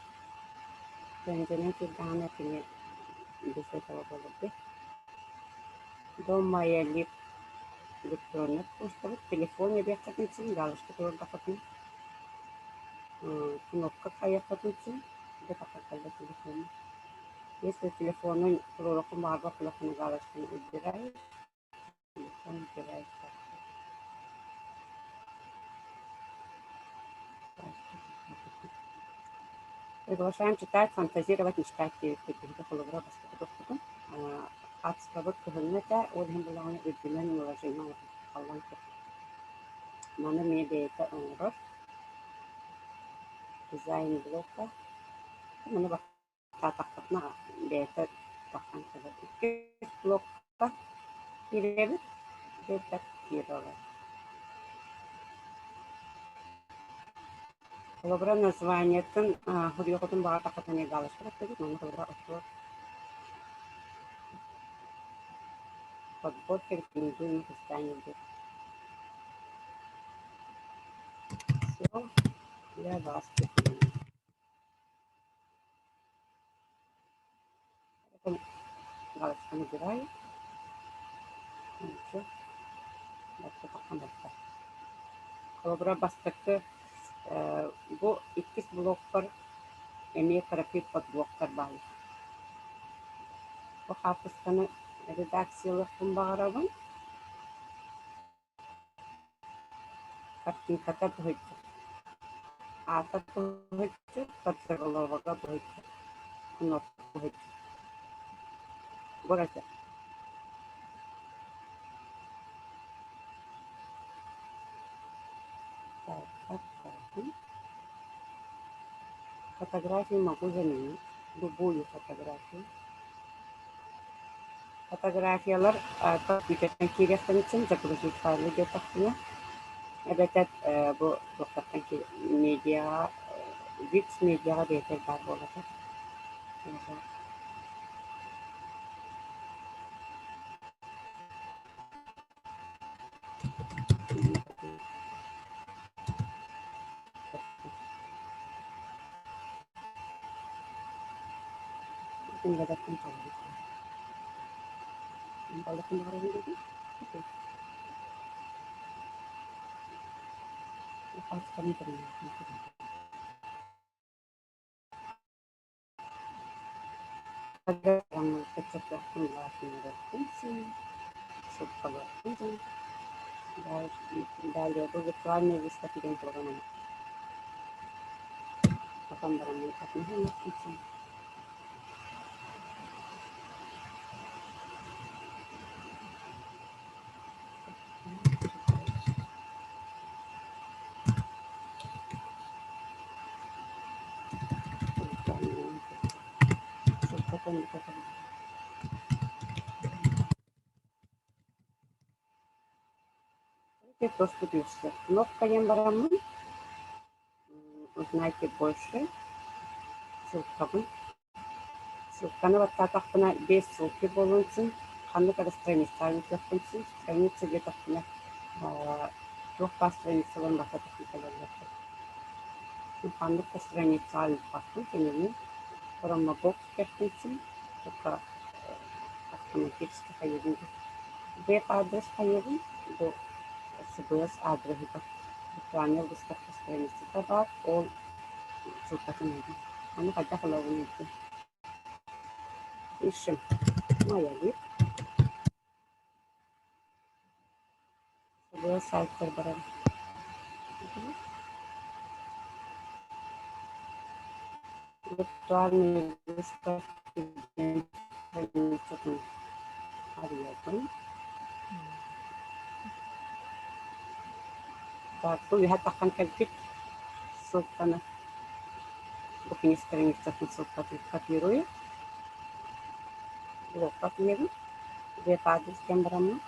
Speaker 2: ПНЖ-нан киирдэҕинэ кини без этого буолар Дом моя лип электронный почтабыт, телефон эбиэххитин син, галочка туруордаххытына, кнопка хайыаххытын син, где-то телефону. Если телефону туруоруккун баҕарбат буоллаххына галочканы убираешь, телефон убираешь. Приглашаем читать, фантазировать, мечтать диэбиппит биһиги холобура бастакы туппутун. Ацкабыт кыһыҥҥы этэ, ол иһин булаҕына үрдүнэн наложение оҥорбут халлаан Маны эмиэ бэйэтэ оҥорор. Дизайн блока. Маны баттаатахпытына бэйэтэ тахсан кэлэр. Иккис блокка киирэбит. Редактировать. Холобура названиетын суруйуоххутун баҕардаххытына галочка баттыгыт, манна холобура отчуот подборка рекомендуемых изданий диэн. Все для вас. Галочка набираю. Ничего. Холобура бастакы бу иккис блокпар эмиэ кыракый подблоктар бааллар. Бу хаартысканы редакциялыахпын баҕарабын. Картинката быһыччы, аата быһыччы, подзаголовога быһыччы, кнопка быһыччы. Бу Так, отправим. Фотографию могу заменить, любую фотографию. Фотографиялар компьютертан киириэхтэрин загрузить файлы диэтэхпинэ, эбэтэр бу туохтартан медиаҕа Wix медиаҕа бэйэтэ баар буолар. Далее бу виртуальная выставка диэн туругунан потом бараммын атын Просто Кнопка диэн бараммын Узнайте больше ссылкабын. Ссылканы баттаатахпына без ссылки буолуон син, ханнык эрэ страницаҕа ыытыахпын син, страница диэтэхпинэ туох баар страницаларын барыта кэлэллэр. Ханнык да страницаҕа ыыппаппын кинини промобокс кэппин син, только автоматически хайыыбын Веб-адрес хайыыбын, бу СБС аадырыһыгар виртуальнай выставка страницата баар, ол ссылкатын ыйдым. Ону хайдах ылабын ыйдым. Ищем моя вид. СБС сайтар баран. Виртуальная выставка диэн страницатын арыйабын. Так, бу үһэ таххан кэлбит ссылканы бу кини страницатын ссылкатын копирую. Блокка тиийэбин. Веб-адрес диэн бараммын.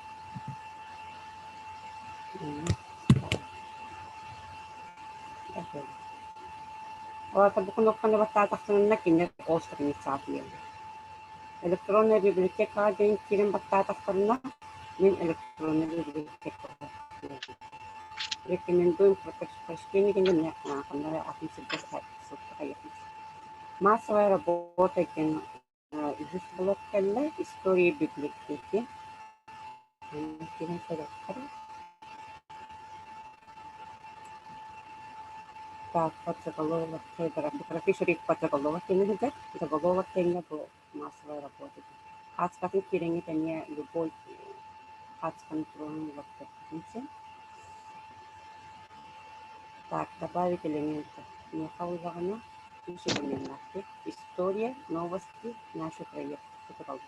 Speaker 2: Ол бу кнопканы баттаатахтарына кинилэр ол страницаҕа тиийэллэр. Электронная библиотекаҕа диэн киирэн баттаатахтарына, мин электронная библиотекаҕа киирэбин. Рекомендуем прочтение диэн ханна эрэ атын сиргэ ссылка хайыахпын Массовая работа диэн үһүс блок кэллэ. История библиотеки. Киирэн көрүөххэ. Так, подзаголовок Федоров подзаголовок диэн сылдьар. Заголовок диэҥҥэ бу массовая работа. Хаацкатын киирэҥҥит эмиэ любой хаацканы туруоран уларытыаххытын син. Так, добавить элементы. Миэхэ ыллаҕына үс элеменнаахтык. История, новости, наши проекты тураллар.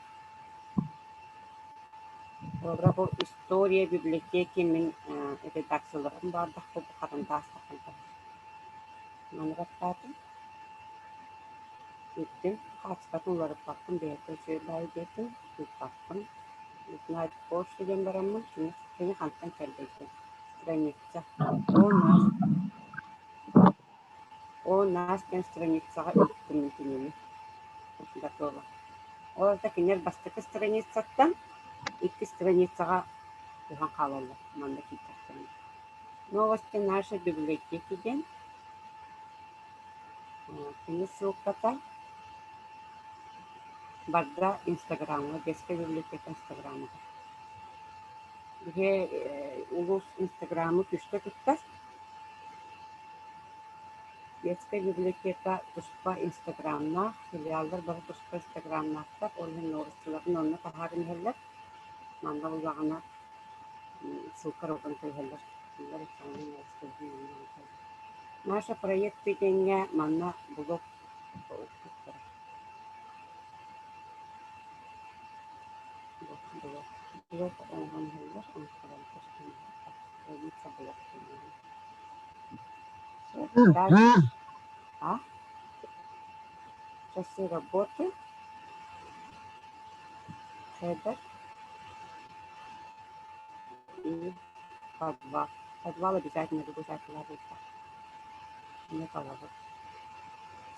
Speaker 2: Холобура, бу история библиотеки мин редакцияларым баардахпын бу харандаас таххан. Маны баттаатым. Иттим, хаачыстыбатын уларыппаппын, бэйэтэ үчүгэй баҕайы диэтим, ыыппаппын. Узнать больше диэн бараммын, кини, кини хантан кэлбэйдин. Страница. О нас, о нас диэн страницаҕа ыыттым мин кинини. Готово. Ол аата кинилэр бастакы страницаттан икки страницаҕа көһөн хаалаллар манна киирдэхтэринэ. Новости нашей библиотеки диэн кини ссылката барда Инстаграмҥа, детская библиотека Инстаграмыгар. Биһи улуус Инстаграмы күүскэ туттар. Детская библиотека туспа Инстаграмнаах, филиаллар бары туспа Инстаграмнаахтар, ол иһин новостиларын онно таһааран иһэллэр. Манна буллаҕына ссылка уган кэбиһэллэр. Кинилэр Наша проекты диэҥҥэ манна блог укпуттара. Блог, блог, блог оҥорон иһэллэр, онтуларын көстөн страница блог диэн. Дальше. А? Часы работы. Хедер. И подвал. Подвал обязательно обязательно буолбат. Инньэ талабыт.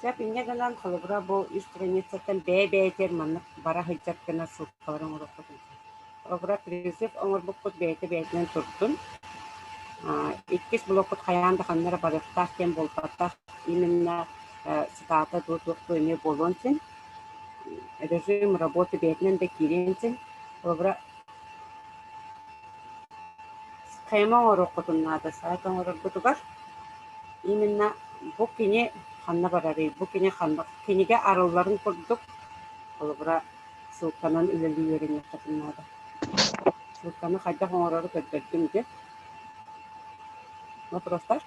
Speaker 2: Сөп инньэ гынан холобура бу үс страницаттан бэйэ-бэйэтигэр маннык бара сылдьар гына ссылкалары оҥоруохпутун сөп. Холобура призыв оҥорбуппут бэйэтэ-бэйэтинэн турдун. Иккис блокпут хайаан да ханна эрэ барыахтаах диэн буолбатах. Именно цитата дуу туох дуу эмиэ буолуон син. Режим работы бэйэтинэн да киириэн син. Холобура Схема оҥоруоххутун наада сайт оҥороргутугар. Именно бу кини ханна барарый, бу кини ханна кинигэ арылларын курдук, холобура, ссылканан үлэлии үөрэниэххитин наада. Ссылканы хайдах оҥорору көрдөрдүм дии. Вопростар?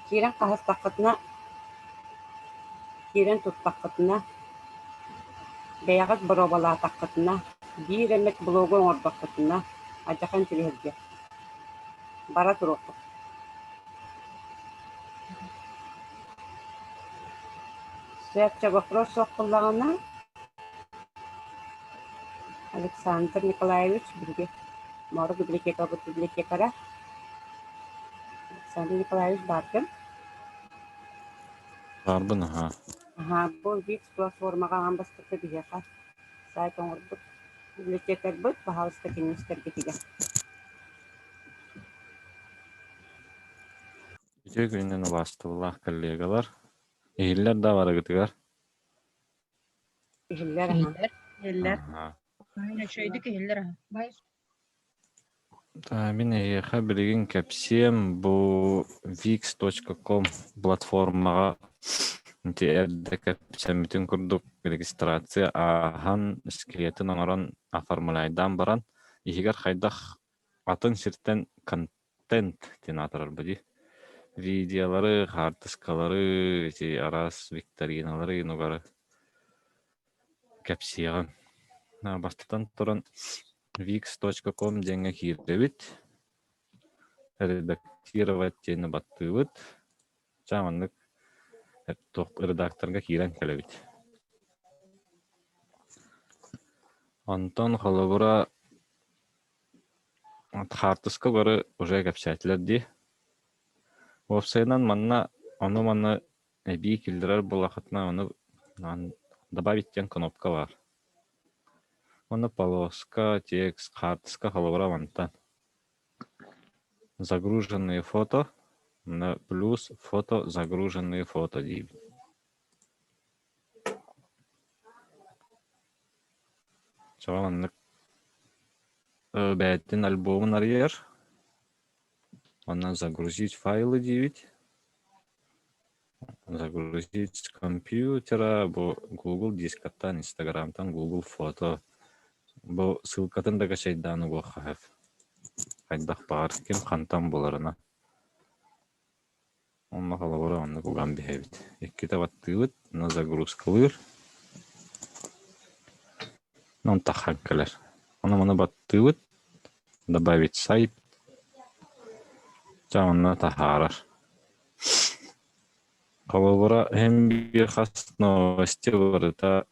Speaker 2: Киирэн хаһыстаххытына, киирэн туттаххытына, бэйэҕит боруобалаатаххытына, биир эмит блогу оҥордоххутуна, алдьархай интэриэһиргиэ. Бара туруоххут. Сөп, чэ вопрос суох буоллаҕына, Александр Николаевич биһиги Моорук библиотекабыт библиотекара Александр Николаевич бааргын?
Speaker 8: Баарбын аһаа.
Speaker 2: Аһаа, бу Викс платформаҕа аан бастакы биһиэхэ сайт оҥорбут библиотекарбыт, баһаалыста кинини истэргитигэр.
Speaker 8: Үтүө күнүнэн убаастабыллаах коллегалар. Иһиллэр да барыгытыгар?
Speaker 2: Иһиллэр аһаа.
Speaker 4: Иһиллэр.
Speaker 1: Иһиллэр.
Speaker 8: Аһаа.
Speaker 4: Үчүгэйдик иһиллэр аһа.
Speaker 8: Мин эһиэхэ билигин кэпсиэм бу wix.com платформаҕа ити эрдэ кэпсэммитин курдук регистрация ааһан, скелетин оҥорон оформляйдаан баран, иһигэр хайдах атын сиртэн контент диэн аатырарбыт дии. Видеолары, хаартыскалары, ити араас викториналары, нугары кэпсиэҕим. Бастатан туран Wix.com диэҥҥэ киирдэбит, редактировать диэни баттыыбыт, ча маннык редакторга киирэн кэлэбит. Онтон холобура хаартыска бары уже кэпсээтилэр дии. Уопсайынан манна ону-маны эбии киллэрэр буоллаххытына ону добавить диэн кнопка баар. Уонна полоска, текст, хаартыска холобура мантан. Загруженные фото, на плюс фото загруженные фото диибин. Чоҕо маннык бэйэтин альбомун арыйар. Онно загрузить файлы диибит. Загрузить с компьютера, бу Google дискаттан, Инстаграмтан, Google фото. Бу ссылкатын да качайдаан угуохха сөп. Хайдах баҕар ким хантан буларына. Онно холобура оннук уган биһэбит. Иккитэ баттыыбыт, на загрузкалыыр. Онон таххан кэлэр. Ону маны баттыыбыт. Добавить сайт. Дьэ онно таһаарар. Холобура, иһин биир хас новости барыта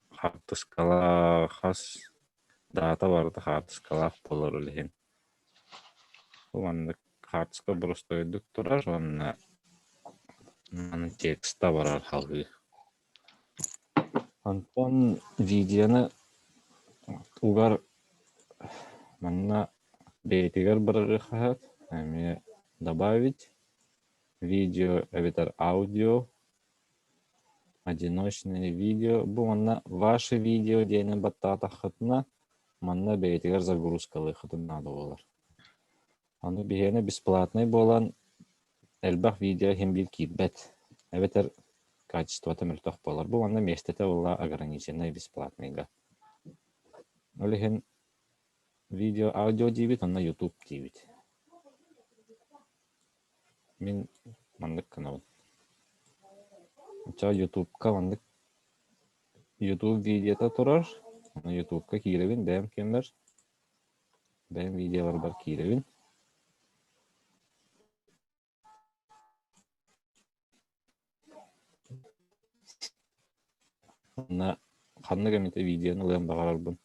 Speaker 8: хаартыскалаах, хас даата барыта хаартыскалаах буолар ол иһин. Бу маннык хаартыска боростуойдук турар уонна маны текста барар халыы. Онтон видеоны угар манна бэйэтигэр барары хаһыат эмиэ добавить видео эбэтэр аудио одиночное видео бу манна ваше видео диэни баттаатаххытына манна бэйэтигэр загрузкалыаххытын наада буолар. Аны биһиэнэ бесплатнай буолан элбэх видео иһин биир киирбэт эбэтэр качествота мөлтөх буолар. Бу манна миэстэтэ буолла ограниченнай бесплатныйга. Ол иһин видео аудио диибит уонна YouTube диибит. Мин маннык гынабын. Оччоҕо Ютубка маннык Ютуб видеота турар. Аны Ютубка киирэбин бэйэм кэммэр бэйэм видеоларбар киирэбин. Онно ханнык эмитэ видеону ылыан баҕарарбын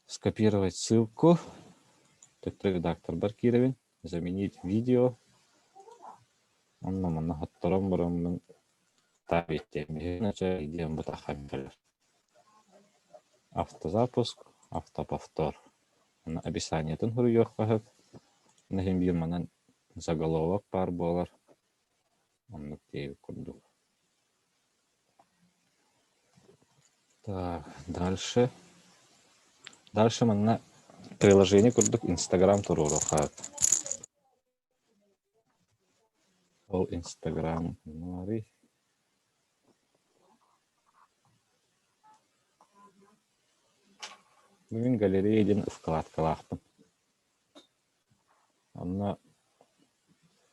Speaker 8: скопировать ссылку, төттөрү редакторбар киирэбин, заменить видео, онно манна хотторон бараммын диэн бутаххан кэлэр. Автозапуск, автоповтор. Онно описаниетын суруйуохха сөп. Онно иһин биир манан заголовок баар буолар. Оннук диэбит курдук. Так, дальше. Дальше манна приложение курдук Инстаграм туруоруохха. Ол Инстаграм наарый. Бүгүн галерея диэн вкладкалаахпын. Онно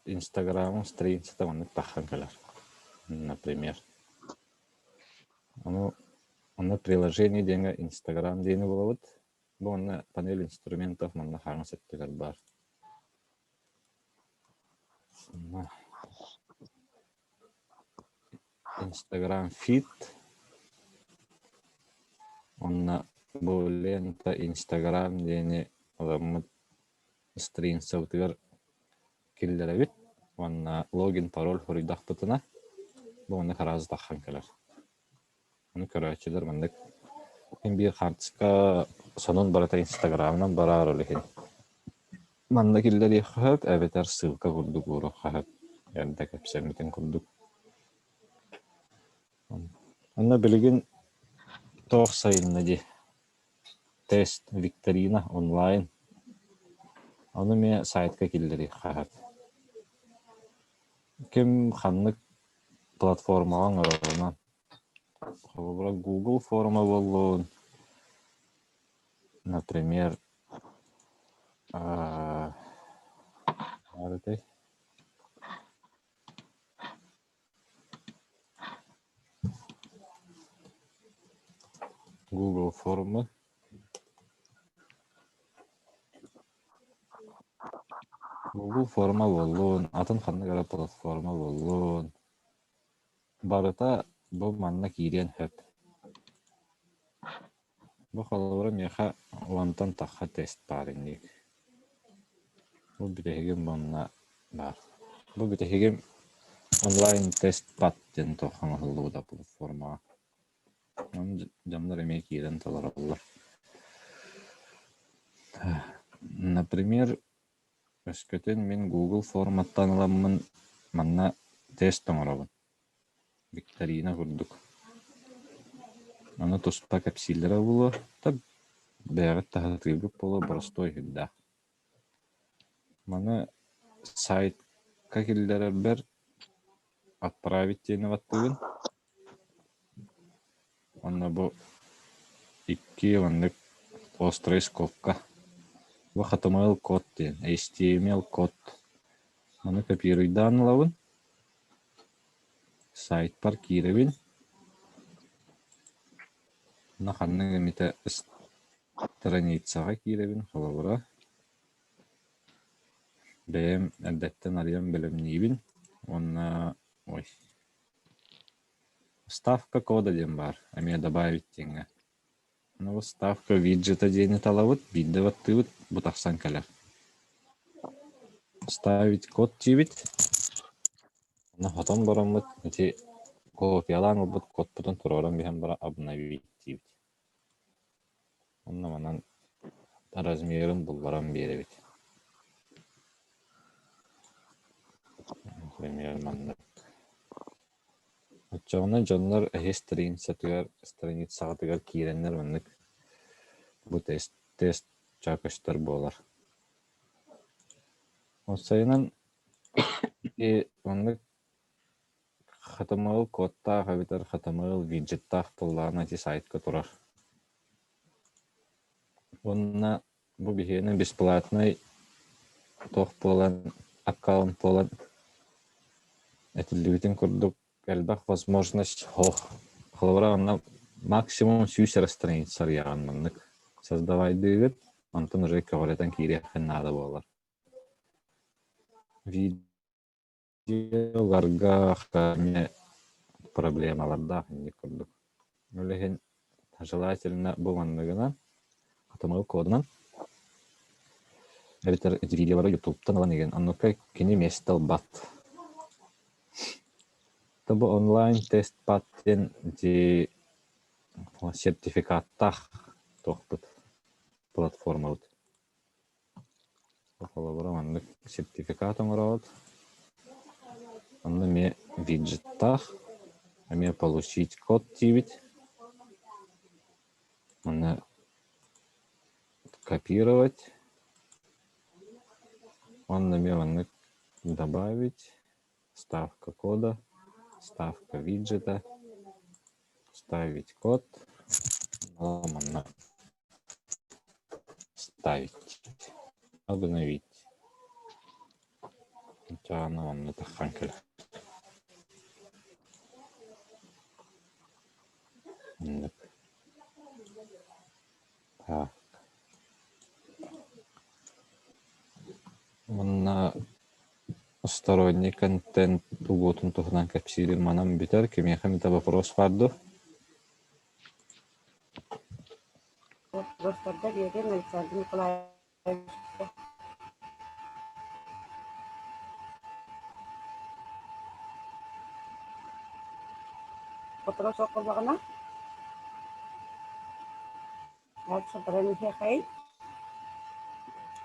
Speaker 8: Инстаграмым страницата маннык таххан кэлэр. Например. Ону онно приложение диэҥҥэ Инстаграм диэни булабыт. Бу онно панель инструментов манна хаҥас өттүгэр баар. Инстаграм фид уонна бу лента Инстаграм диэни ыламмыт страницабытыгар киллэрэбит уонна логин, пароль суруйдахпытына бу маннык араас таххан кэлэр. Ону көрөөччүлэр маннык син биир хаартыска сонун барыта Инстаграмынан барар ол иһин манна киллэриэххэ сөп эбэтэр ссылка курдук ууруохха сөп эрдэ кэпсэммитин курдук. Онно билигин туох сайынна дии тест, викторина онлайн. Ону эмиэ сайтка киллэриэххэ сөп. Ким ханнык платформаҕа оҥорорунан. Холобура, Google форма буоллун, например, этэй Google формы Google форма буоллун, атын ханнык эрэ платформа буоллун, барыта бу манна киириэн сөп. Бу холобура миэхэ уонтан тахха тест баар инник. Бу бүтэһигим манна баар. Бу бүтэһигим онлайн тест пат диэн туох оҥоһуллубута платформаҕа. Онон дьоннор эмиэ киирэн толороллор. Например, өскөтүн мин Google форматтан ыламмын манна тест оҥоробун. Викторина курдук. Ону туспа кэпсииллэрэ буолуо, да бэйэҕит таһытыыргыт буолуо боростуой сүрдээх. Маны сайтка киллэрэрбэр отправить диэни баттыыбын. Уонна бу икки маннык острай скобка. Бу HTML код диэн, HTML код. Маны копируйдаан ылабын. Сайтпар киирэбин. Онно ханнык эмитэ страницаҕа киирэбин, холобура. Бэйэм эрдэттэн арыйан бэлэмниибин уонна ой Вставка кода диэн баар, эмиэ добавить диэҥҥэ. Аны вставка виджета диэни талабыт, биирдэ баттыыбыт, бу тахсан кэлэр. Ставить код диибит, онно хотон бараммыт ити копиялаан ылбыт кодпутун туруоран биһэн баран обновить диибит. Онно манан размерын булларан биэрэбит. Например, маннык. Оччоҕуна дьоннор эһи страницатыгар страницаҕытыгар киирэннэр маннык бу тест тест чаа көстөр буолар. Уопсайынан маннык HTML кодтаах эбэтэр HTML виджеттаах буоллаҕына ити сайтка турар. Уонна бу биһиэнэ бесплатнай туох буолан аккаунт буолан этиллибитин курдук элбэх возможность суох. Холобура онно максимум 100 эрэ страница арыйаҕын маннык создавайдыыгыт, онтон уже көҕүрэтэн киириэххин наада буолар. Видеоларга эмиэ проблемалардаах инник курдук. Ол иһин желательно бу манныгынан HTML кодунан эбэтэр видеолары Ютубтан ылан игин оннукка кини миэстэ ылбат. Бу онлайн тест пат диэн ити сертификаттаах туохпут платформабыт. Холобура маннык сертификат оҥороҕут, онно эмиэ виджеттаах, эмиэ получить код диибит, манна копировать, онно эмиэ маннык добавить, вставка кода, вставка виджета, вставить код, манна Ставить. Обновить. Чаана манна таххан кэлэр. Маннык. Так. Уонна сторонний контент угуутун туһунан кэпсиирим манан бүтэр. Кимиэхэ эмитэ вопрос баар дуо?
Speaker 2: Вопростарга биэрдим Александр Николаевичка. Вопрос суох буоллаҕына, дальше баран иһиэхэйин.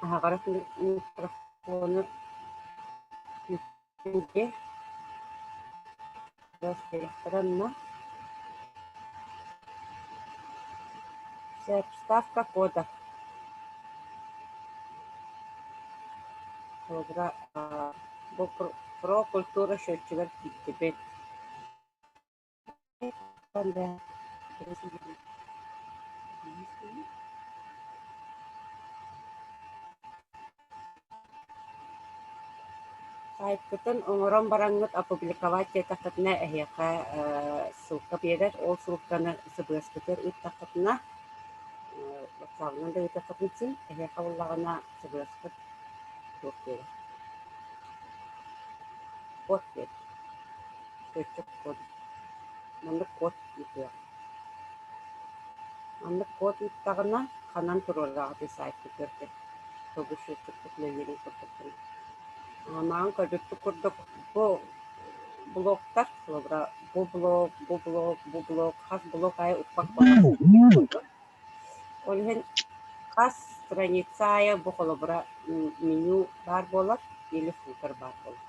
Speaker 2: Аһаҕас микрофону Вставка кода Холобура, бу про культура счетчигар киирдибит. Сайтпытын оҥорон бараҥҥыт опубликовать диэтэххитинэ эһиэхэ ссылка биэрэр, ол ссылканы СБС-кытыгар ыыттаххытына, ватсабынан да ыытыаххытын син, эһиэхэ буоллаҕына СБС-кыт туох биэрэр, код биэрэр. Счетчик код. Маннык код ыытыаҕа. Маннык код ыыттаҕына, ханан туруораҕытый сайтпытыгар диэн тугу счетчикпыт үлэлиирин курдук гына. Маҥан көрбүппүт курдук бу блоктар, холобура, бу блок, бу блок, бу блок, хас блок аайы укпат буолар. Ол иһин хас страница аайы бу холобура меню баар буолар или футер баар буолар.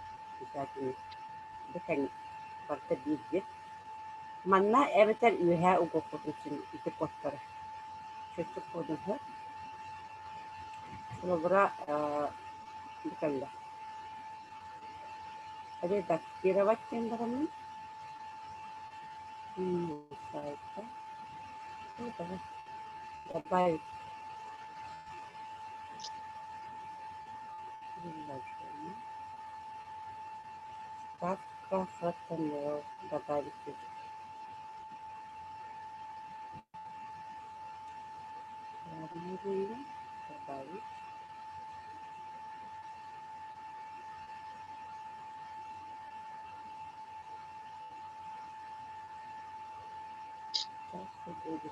Speaker 2: Обязательно. Бу тэҥ барыта биир Манна эбэтэр үөһээ угуоххутун син ити кодтары. Счетчик кодун сөп. Холобура бу кэллэ. Редактировать диэн бараммын сайта добавить приложение ставка HTML добавить добавить. Дальше будет.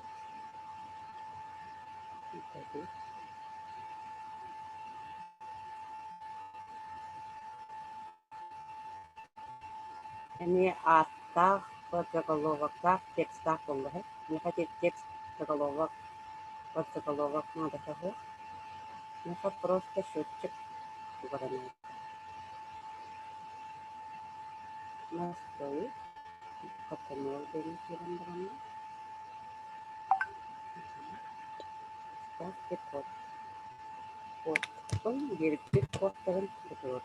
Speaker 2: Удалить. Эмиэ ааттаах, подзаголовоктаах, текстаах буоллаҕа. Миэхэ ити текст, заголовок, подзаголовок наадата суох. Миэхэ просто счетчик тугара наада. Настроить, HTML диэн киирэн бараммын Ставьте код. Кодпун биэрбит кодтарын тутурур.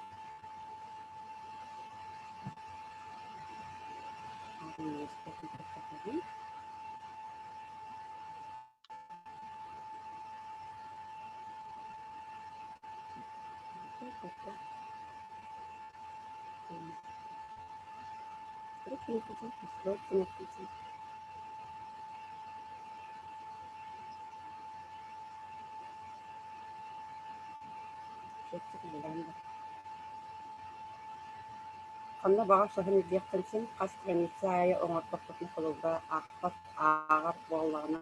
Speaker 2: Ханна баҕар соһон илдьиэххин син, хас страница аайы оҥордоххутуна холобура аахпат ааҕар буоллаҕына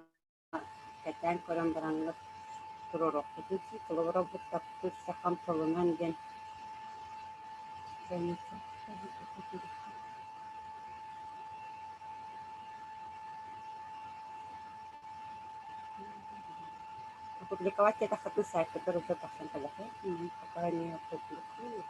Speaker 2: кэтээн көрөн бараҥҥыт туруоруоххутун син, холобура бу таптыыр сахам тылынан диэн страница Опубликовать диэтэххитинэ сайтыгар уже тахсан кэлэҕин. Пока не опубликую.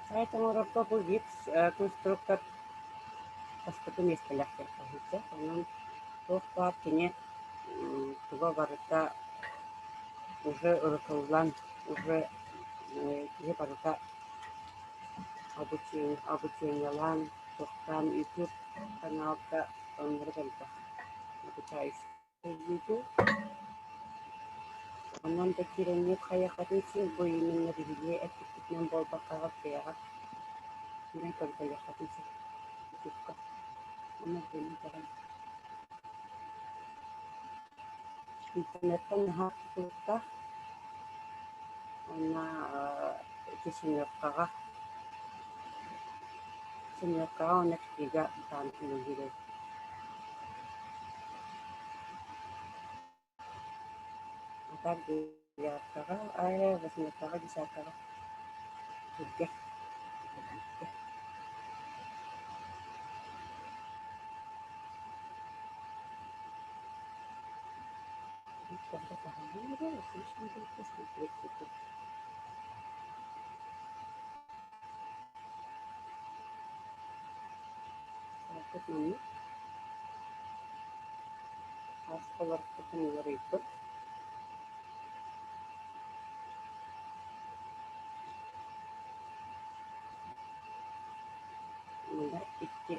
Speaker 2: Сайт оҥорорго бу Wix конструктор бастакы миэстэлээх диэххэ Онон туох баар кини туга барыта уже ырытыллан, уже киһи барыта обучениелаан, тохтоон YouTube каналга оннук элбэх обучающий видео. Онон да киирэммит хайыаххытын син бу именно биһиги эппиппитинэн буолбакка бэйэҕит киирэн көрдөрүөххүтүн сөп ютубка. Онно билэн Интернеттэн наһаа тутулуктаах уонна ити семеркаҕа семеркаҕа уонна киигэ бытаан үлэлиир эбит. А так девяткаҕа, восьмеркаҕа, десяткаҕа түргэн. Маннык хас олорпутун уларыйбыт. Манна икки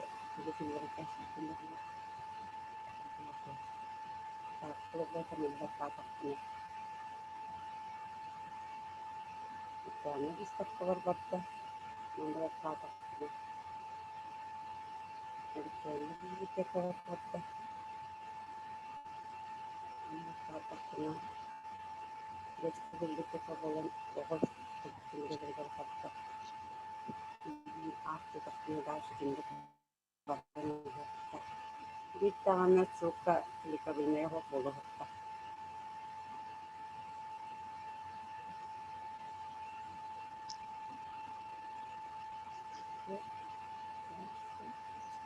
Speaker 2: Выставкалар барда, манна баттаатахпына электроннай библиотекалар барда, манна баттаатахпына детскай библиотека буолан оҕо кинигэлэригэр барда. Аахтатахпына дальше кинигэ баран иһиэхтэ. Биир даҕаны ссылка кликабельнайа суох буолуохта.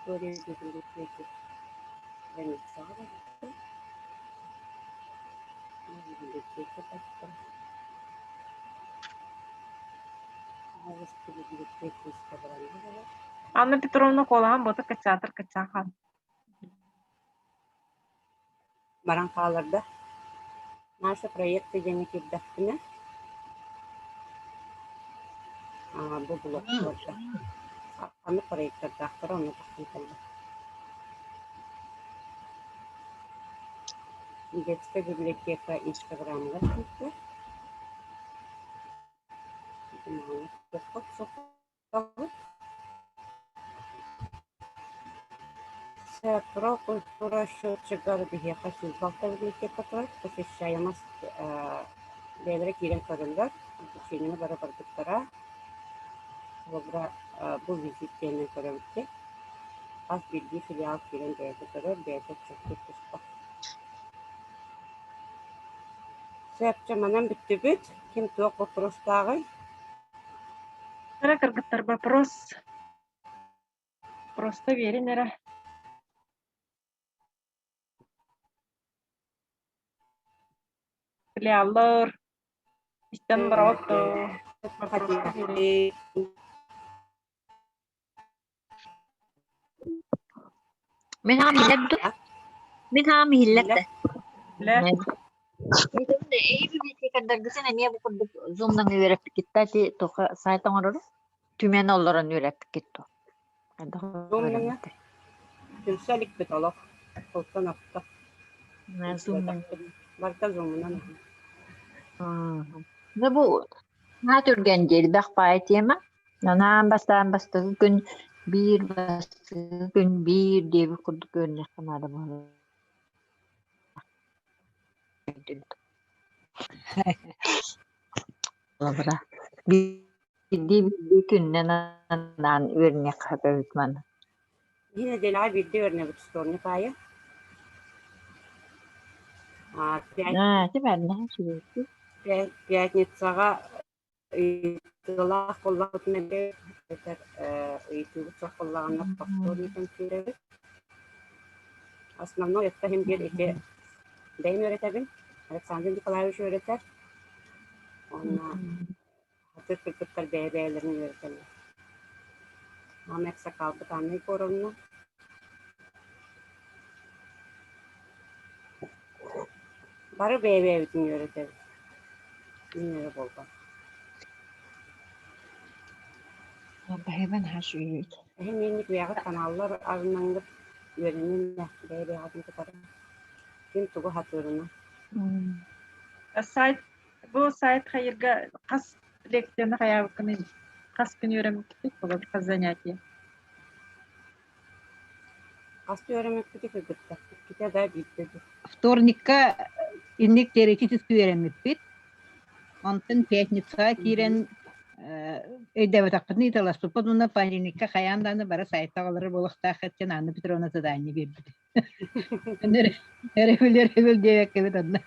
Speaker 2: История библиотеки страницаҕа барбыта. Библиотека барда. Новости библиотеки Инстаграмҥа барар.
Speaker 1: Анна Петровна куолаһын буота кыччаатар кыччаан хаалла.
Speaker 2: Баран хааларда. Наши проекты диэҥҥэ киирдэхпинэ, бу блоктуорга ханнык проектардаахтара онно тахсан кэллэ. Детская библиотека Инстаграмыгар киирдэ. Про культура счетчигар биһиэхэ 106 библиотека турар. Посещаемость бэйэлэрэ киирэн көрөллөр. Обучениены бары барбыттара. Холобура, бу визит диэнинэн көрөбүт дии. Хас биирдии филиал киирэн бэйэтэ көрөр, бэйэтэ отчуоттуур туспа. Сөп, дьэ манан бүттүбүт. Ким туох боппуруостааҕый?
Speaker 1: Эрэ кыргыттар вопрос. Просто верин эрэ. Филиаллар истэн бараҕыт дуо? Вопроста биэрин.
Speaker 9: Мин аҕам иһиллэр дуо? Мин аҕам иһиллэр да.
Speaker 1: Билэр.
Speaker 9: Эһи библиотекардаргытын эмиэ бу курдук зумнан үөрэппиккит да ити туха сайт оҥорору түмэн олорон үөрэппиккит дуо? Хайдах
Speaker 2: Зумнаҥа
Speaker 9: үөрэммиттэр?
Speaker 2: түмсэ иликпит олох. Олтон орто.
Speaker 9: Зумнан.
Speaker 2: Барыта зумунан.
Speaker 9: Дьэ бу наһаа түргэн дии элбэх баай тема. Анаан бастаан бастакы күн биир, бастакы күн биир диэбит курдук үөрэнэххэ наада буолар. Холобура, биирдии-биирдии күнүнэн анаан үөрэниэххэ сөп эбит манна.
Speaker 2: Биир нэдиэлэҕэ биирдэ үөрэнэбит вторник аайы. А,
Speaker 9: Аа, ити бэрнэһэ үчүгэйдик.
Speaker 2: Пятницаҕа Ыйытыылаах буоллахпытына эбэтэр ыйытыыбыт суох буоллаҕына повторником киирэбит. Основной это иһин биир ити бэйэм үөрэтэбин, Александр Николаевич үөрэтэр уонна атын кыргыттар бэйэ-бэйэлэрин үөрэтэллэр. Мама эксакалбыт Анна Егоровна. Бары бэйэ-бэйэбитин үөрэтэбит. Мин эрэ буолбат.
Speaker 7: Баһыйбан хаашүйүт.
Speaker 2: Эһи миинник бэйэҕит каналлар арынаҥҥыт үөрэниҥ да бэйэ-бэйэҕитин кытары. Ким тугу сатыырынан.
Speaker 1: Сайт бу сайт хайырга хас лекцияны хайаабыккыный хас күн үөрэммиккитий холобур хас занятие
Speaker 2: Хас үөрэммиппити кыргыттар. Иккитэ да биирдэ да.
Speaker 3: Вторникка инник теоретически үөрэммиппит. Онтон пятницаҕа киирэн өйдөөбөтөхпүтүн ыйыталаспыппыт уонна понедельникка хайаан даҕаны бары сайтка олорор буолуохтаах диэн Анна Петровна задание биэрбитэ. Өрөбүл өрөбүл диэбэккэбит онно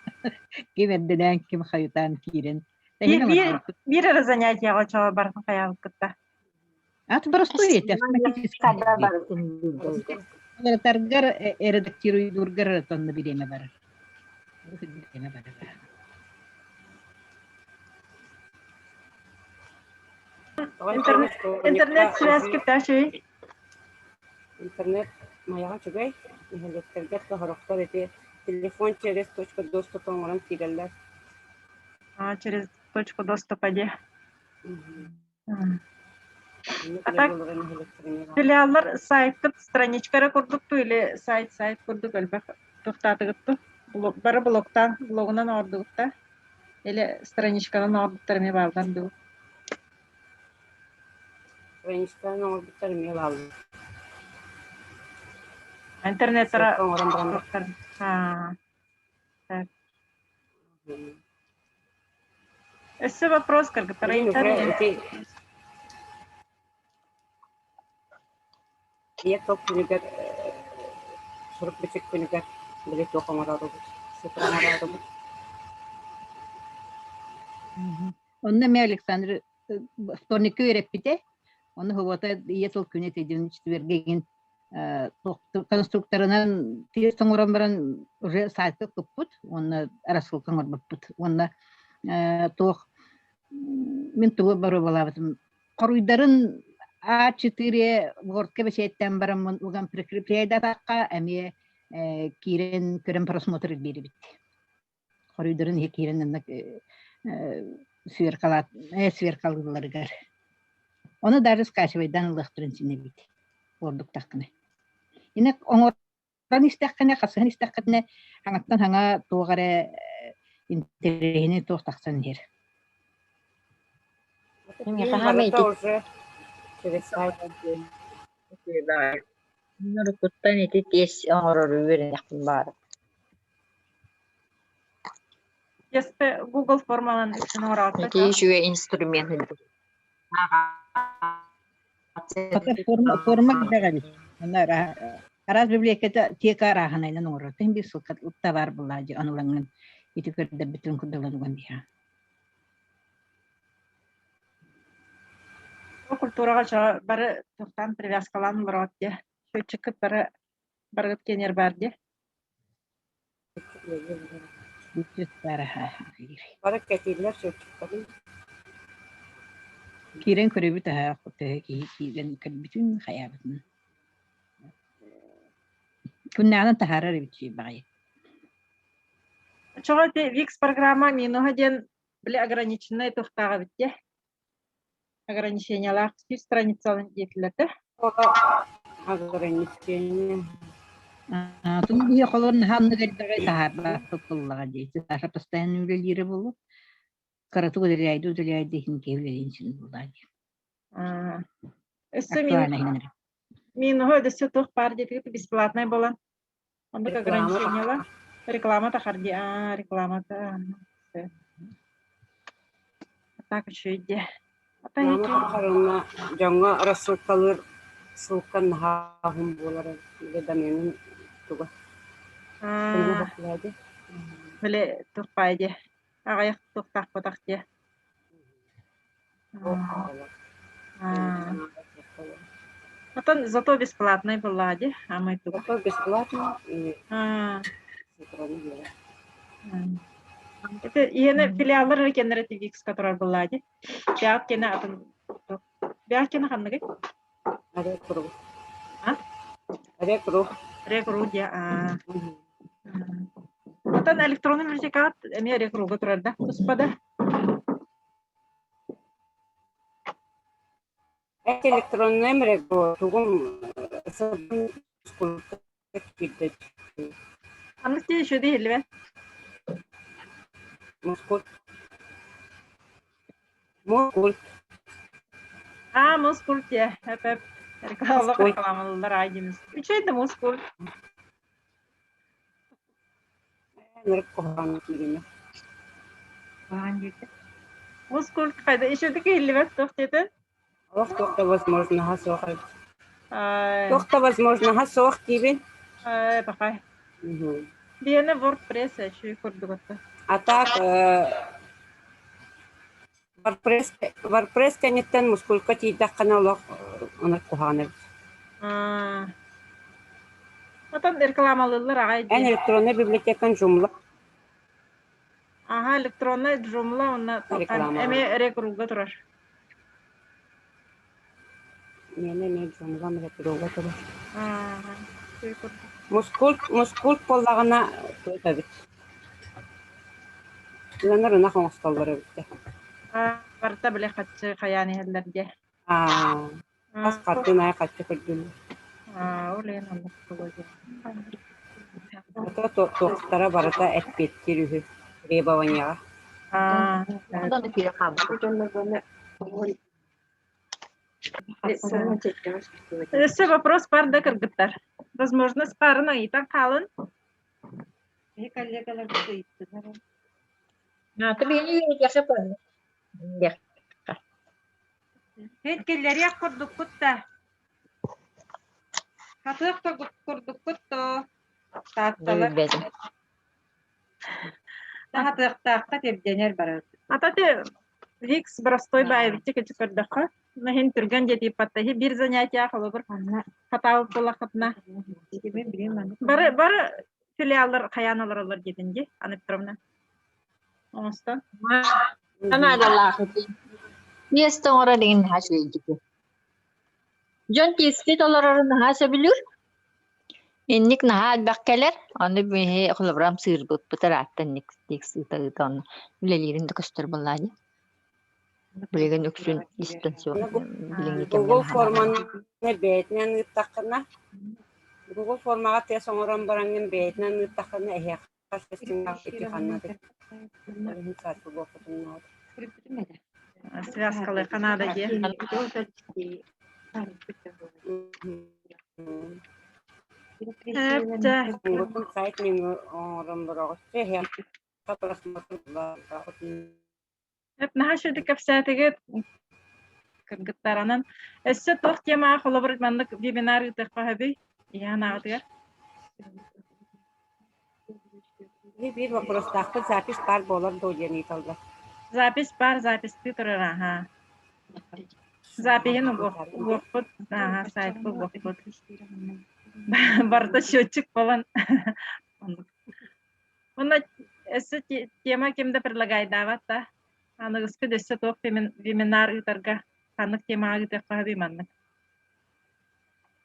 Speaker 3: ким эрдэлээн, ким хойутаан киирэн.
Speaker 1: Биир биир эрэ занятиеҕа оччоҕо барытын хайаабыккыт да?
Speaker 3: Ат боростуой этэ, автоматически. Уларытаргар, редактируйдуургар онно бириэмэ барар. Бириэмэ барар.
Speaker 1: Интернет, интернет связь китташи.
Speaker 2: Интернет майаҕа үчүгэй. Нэһилиэктэргэ сорохтор ити телефон через точка доступа оҥорон киирэллэр.
Speaker 1: А, через точку доступа де. А так филиаллар сайтыт страничка эрэ курдук ту или сайт сайт курдук элбэх туохтаатыгыт ту бары блогтаан блогунан оҥордугут да или страничканан оҥорбуттар эмиэ бааллар дуу
Speaker 2: Страничканан оҥорбуттар эмиэ бааллар.
Speaker 1: Интернеттара
Speaker 2: оҥорон баран
Speaker 1: Так. Өссө вопрос кыргыттар ыйытар
Speaker 2: Ийэ тыл күнүгэр сурук-бичик күнүгэр били туох оҥороорубут, сытыр оҥороорубут.
Speaker 3: Онно эмиэ Александр вторникка үөрэппитэ. Ону һубуота ийэ тыл күнэ этидин четвергэ игин конструкторынан тиэс оҥорон баран уже сайтка укпуппут уонна рассылка оҥорбуппут. Уонна туох мин тугу боруобалаабытым хоруйдарын А4 Word-ка бэчээттээн бараммын уган прикрепляйдатахха эмиэ киирэн көрөн просмотр биэрбит. Хоруйдарын иһи киирэн онно сверкалаат сверкалыылларыгар. Ону даже скачивайдаан ылыахтарын син эбит. Ордук таххына. Инек оҥор Баран истэххинэ, хасыһан истэххитинэ, хаҥаттан хаҥа туох эрэ интэриэһинэй туох тахсан иһэр.
Speaker 9: Миэхэ хаамай
Speaker 2: Барыта уже через сайт.
Speaker 9: Уруккуттан ити тиэс оҥорору үөрэниэхпин баҕарабын.
Speaker 1: Тесты Google форманан үксүн оҥороот
Speaker 9: Ити үчүгэй инструмент
Speaker 3: Хата форма, форма элбэх эбит. Онно араас библиотека тиэкэ арааһынайынан оҥорор. Тин биир сылка табаар буллаа дьэ анулаҥҥын ити көрдөрбүтүн курдук уган биһа.
Speaker 1: Культураҕа чоҕо бары туохтаан привязкалаан олороот дьэ. Счетчиккыт бары барыгыт киэнэр баар дьэ.
Speaker 2: Бары кэтииллэр счетчиктарын.
Speaker 3: Киирэн көрөбүт аһаа төһө киһи киирэн көрбүтүн хайаабытын. Күннээҕинэн таһаарар эбит баҕайы.
Speaker 1: Чоҕо ити Викс программа минуһа диэн били ограниченнай туохтаах эбит дьэ. Ограничениелаах сүүс страницалын диэтилэр да.
Speaker 2: Ограничение.
Speaker 3: Тун биһи холор наһаа элбэҕи таһаарбат буоллаҕа дии. Саша постоянно үлэлиирэ буолуо. Кыратык үлэлээйди үлэлээйди иһин киһи үлэлиин син буоллаа дии.
Speaker 1: Өссө минуһу өссө туох баар диэтигит бесплатнай буолан Оннук ограничениелар. Реклама тахар дии. Аа, рекламата. Так үчүгэй дии.
Speaker 2: Реклама тахар уонна дьоҥҥо рассылкалыыр ссылка наһаа уһун буолар эбит. Доменын туга.
Speaker 1: Били тухпай дии. Аҕыйах туохтаахпатах дии. Отон зато бесплатный была дии, аамай туга.
Speaker 2: Зато бесплатно и
Speaker 1: Это иһэни филиаллар эрэ кэннэрэ TVX-ка турар была дии. Бэҕэт кэнэ атын Бэҕэт кэнэ ханныгый?
Speaker 2: Рекру.
Speaker 1: А?
Speaker 2: Рекру.
Speaker 1: Рекру дии. Аа. Отон электронный библиотекаҕа эмиэ рекруга турар да, туспа да?
Speaker 2: Электроннай рекру тугум
Speaker 1: Ханнык дии үчүгэй иһиллибэт?
Speaker 2: Мускут. Мускульт.
Speaker 1: Аа, мускульт дьэ, эп-эп. Реклама рекламалыыллар аай диэмис. Үчүгэй да мускульт.
Speaker 2: Ынырык куһаҕан кииринэ.
Speaker 1: Куһаҕан диэтэ. Мускульт хайда үчүгэйдик иһиллибэт туох диэтин?
Speaker 2: Олох туох да возможноһа суох эбит. Туох да возможноһа суох диибин.
Speaker 1: Ай, пахай. Биэнэ WordPress үчүгэй курдук этэ.
Speaker 2: А так WordPress WordPress кэнниттэн мускулька тиийдэххинэ олох ынырык куһаҕан эбит.
Speaker 1: Отон рекламалыыллар аҕай
Speaker 2: Эн
Speaker 1: дии.
Speaker 2: электроннай библиотекан Joomla
Speaker 1: Аха, электроннай Joomla уонна
Speaker 2: реклама.
Speaker 1: эмиэ рекруга турар.
Speaker 2: Миэнэ эмиэ Joomla рекруга турар.
Speaker 1: Ааха, үчүгэй курдук.
Speaker 2: Мускульт мускульт буоллаҕына туох эбит. Ыанар ынах оҥостоллор эбит да.
Speaker 1: Аа, барыта били хаччы хайаан иһэллэр дии.
Speaker 2: Аа, хас хардыы аайы хаччы көрдүүллэр.
Speaker 1: Аа, ол иһин оннук буолуо дии.
Speaker 2: Ото туохтара барыта эппиэттиир үһү требованияҕа.
Speaker 1: Аа, Өссө вопрос бар да кыргыттар. Возможность баарын ыйытан хаалын.
Speaker 6: Биһи коллегаларбыт ыйыттылар.
Speaker 9: Ты биһини үөрэтиэххэ
Speaker 6: Эн киллэриэх курдуккут да. Хатыах курдуккут то. Таатталар. Хатыахтаахха тирдэнэр барар.
Speaker 1: Ата те Викс простой баайбычча кэчи көрдөххө, иһин түргэн диэтииппатта иһи биир занятия холобур хатаабыт буоллаххытына бары бары филиаллар хайаан олороллор диэтин дии Анна Петровна оҥостон
Speaker 9: Наадалаах Тиэстэ оҥорор игин наһаа үчүгэйдик. Дьон тиэстэ толорорун наһаа сөбүлүүр. Инник наһаа элбэх кэлэр. Аны биһи холобурам сыырбыппыт ыраатта инник текст ыыта-ыыта онно үлэлиирин да көстөр буоллаа дии. Билигин үксүн дистанционно билиҥҥи кэмҥэ
Speaker 2: Google
Speaker 9: наһаа
Speaker 2: форманы бэйэтинэн ыыттаххына. Google формаҕа тыас оҥорон бараҥҥын бэйэтинэн ыыттаххына эһиэхэ ити ханна
Speaker 1: Связкалыахха наада дии.
Speaker 2: Сайт нөҥүө оҥорон бороҕоччу эһиэхэ
Speaker 1: Наһаа үчүгэй кэпсээтигит кыргыттаранан. Өссө туох темаҕа холобур маннык вебинар ыытыахха сөбүй? Ийэһэн аҕатыгар.
Speaker 2: Биир вопростаахпыт запись баар буолар дуо диэн ыйыталлар.
Speaker 1: Запись баар, записьтыы турар аха. Запиһын угуохпут, аха, сайтка угуохпут. Барыта счетчик буолан. Уонна өссө тема ким да предлагайдаабат да. Аныгыскы өссө туох вебинар ыытарга ханнык темаҕа ыытыахха сөбүй маннык.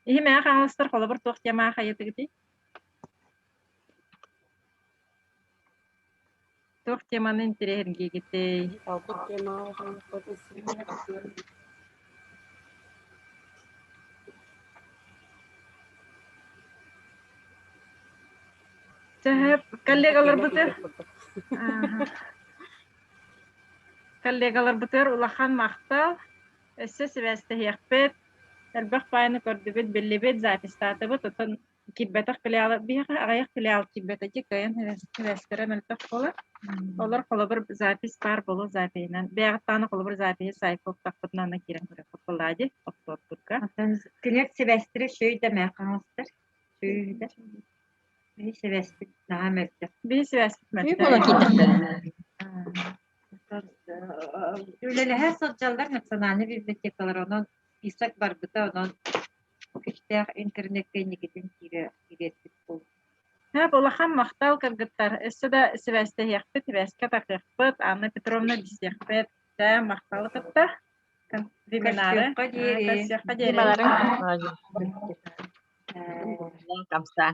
Speaker 1: Иһимээх хаҥаластар холобур туох темаҕа хайытыгытый? Туох теманы интэриэһиргиигитий?
Speaker 2: Талбыт темаҕа
Speaker 1: Сөп, коллегаларбытыгар коллегаларбытыгар улахан махтал. Өссө сибээстэһиэхпит. Элбэх баайыны көрдүбүт, биллибит, записьтаатыбыт. Оттон киирбэтэх филиал биһиэхэ аҕыйах филиал киирбэтэ дии кыайан сибээстэрэ мөлтөх буолар. Олор холобур запись баар буолуо запиһынан. Бэйэҕит даҕаны холобур запиһи сайтка уктахпытына аны киирэн көрүөххүт буоллаа дии оптуордурга.
Speaker 6: Оттон кинилэр сибээстэрэ үчүгэй да мээх хаҥастар. Үчүгэй Биһи сибээспит наһаа мөлтөх.
Speaker 1: Биһи сибээспит
Speaker 9: Үп
Speaker 1: мөлтөх.
Speaker 9: буолан киирдэхтэринэ.
Speaker 6: Үлэлэһэ сылдьаллар национальнай библиотекалар, онон список барбыта, онон күүстээх интернеккэ инникитин киирэ киириэхпит буолуо.
Speaker 1: Һэп улахан махтал кыргыттар. Өссө да сибээстэһиэхпит, сибээскэ тахыахпыт, Анна Петровна билсиэхпит. Дьэ, махталы кытта. Вебинары.
Speaker 6: Көрсүөххэ диэри.
Speaker 1: Көрсүөххэ диэри.
Speaker 9: Дималарыҥ. Хамсаа.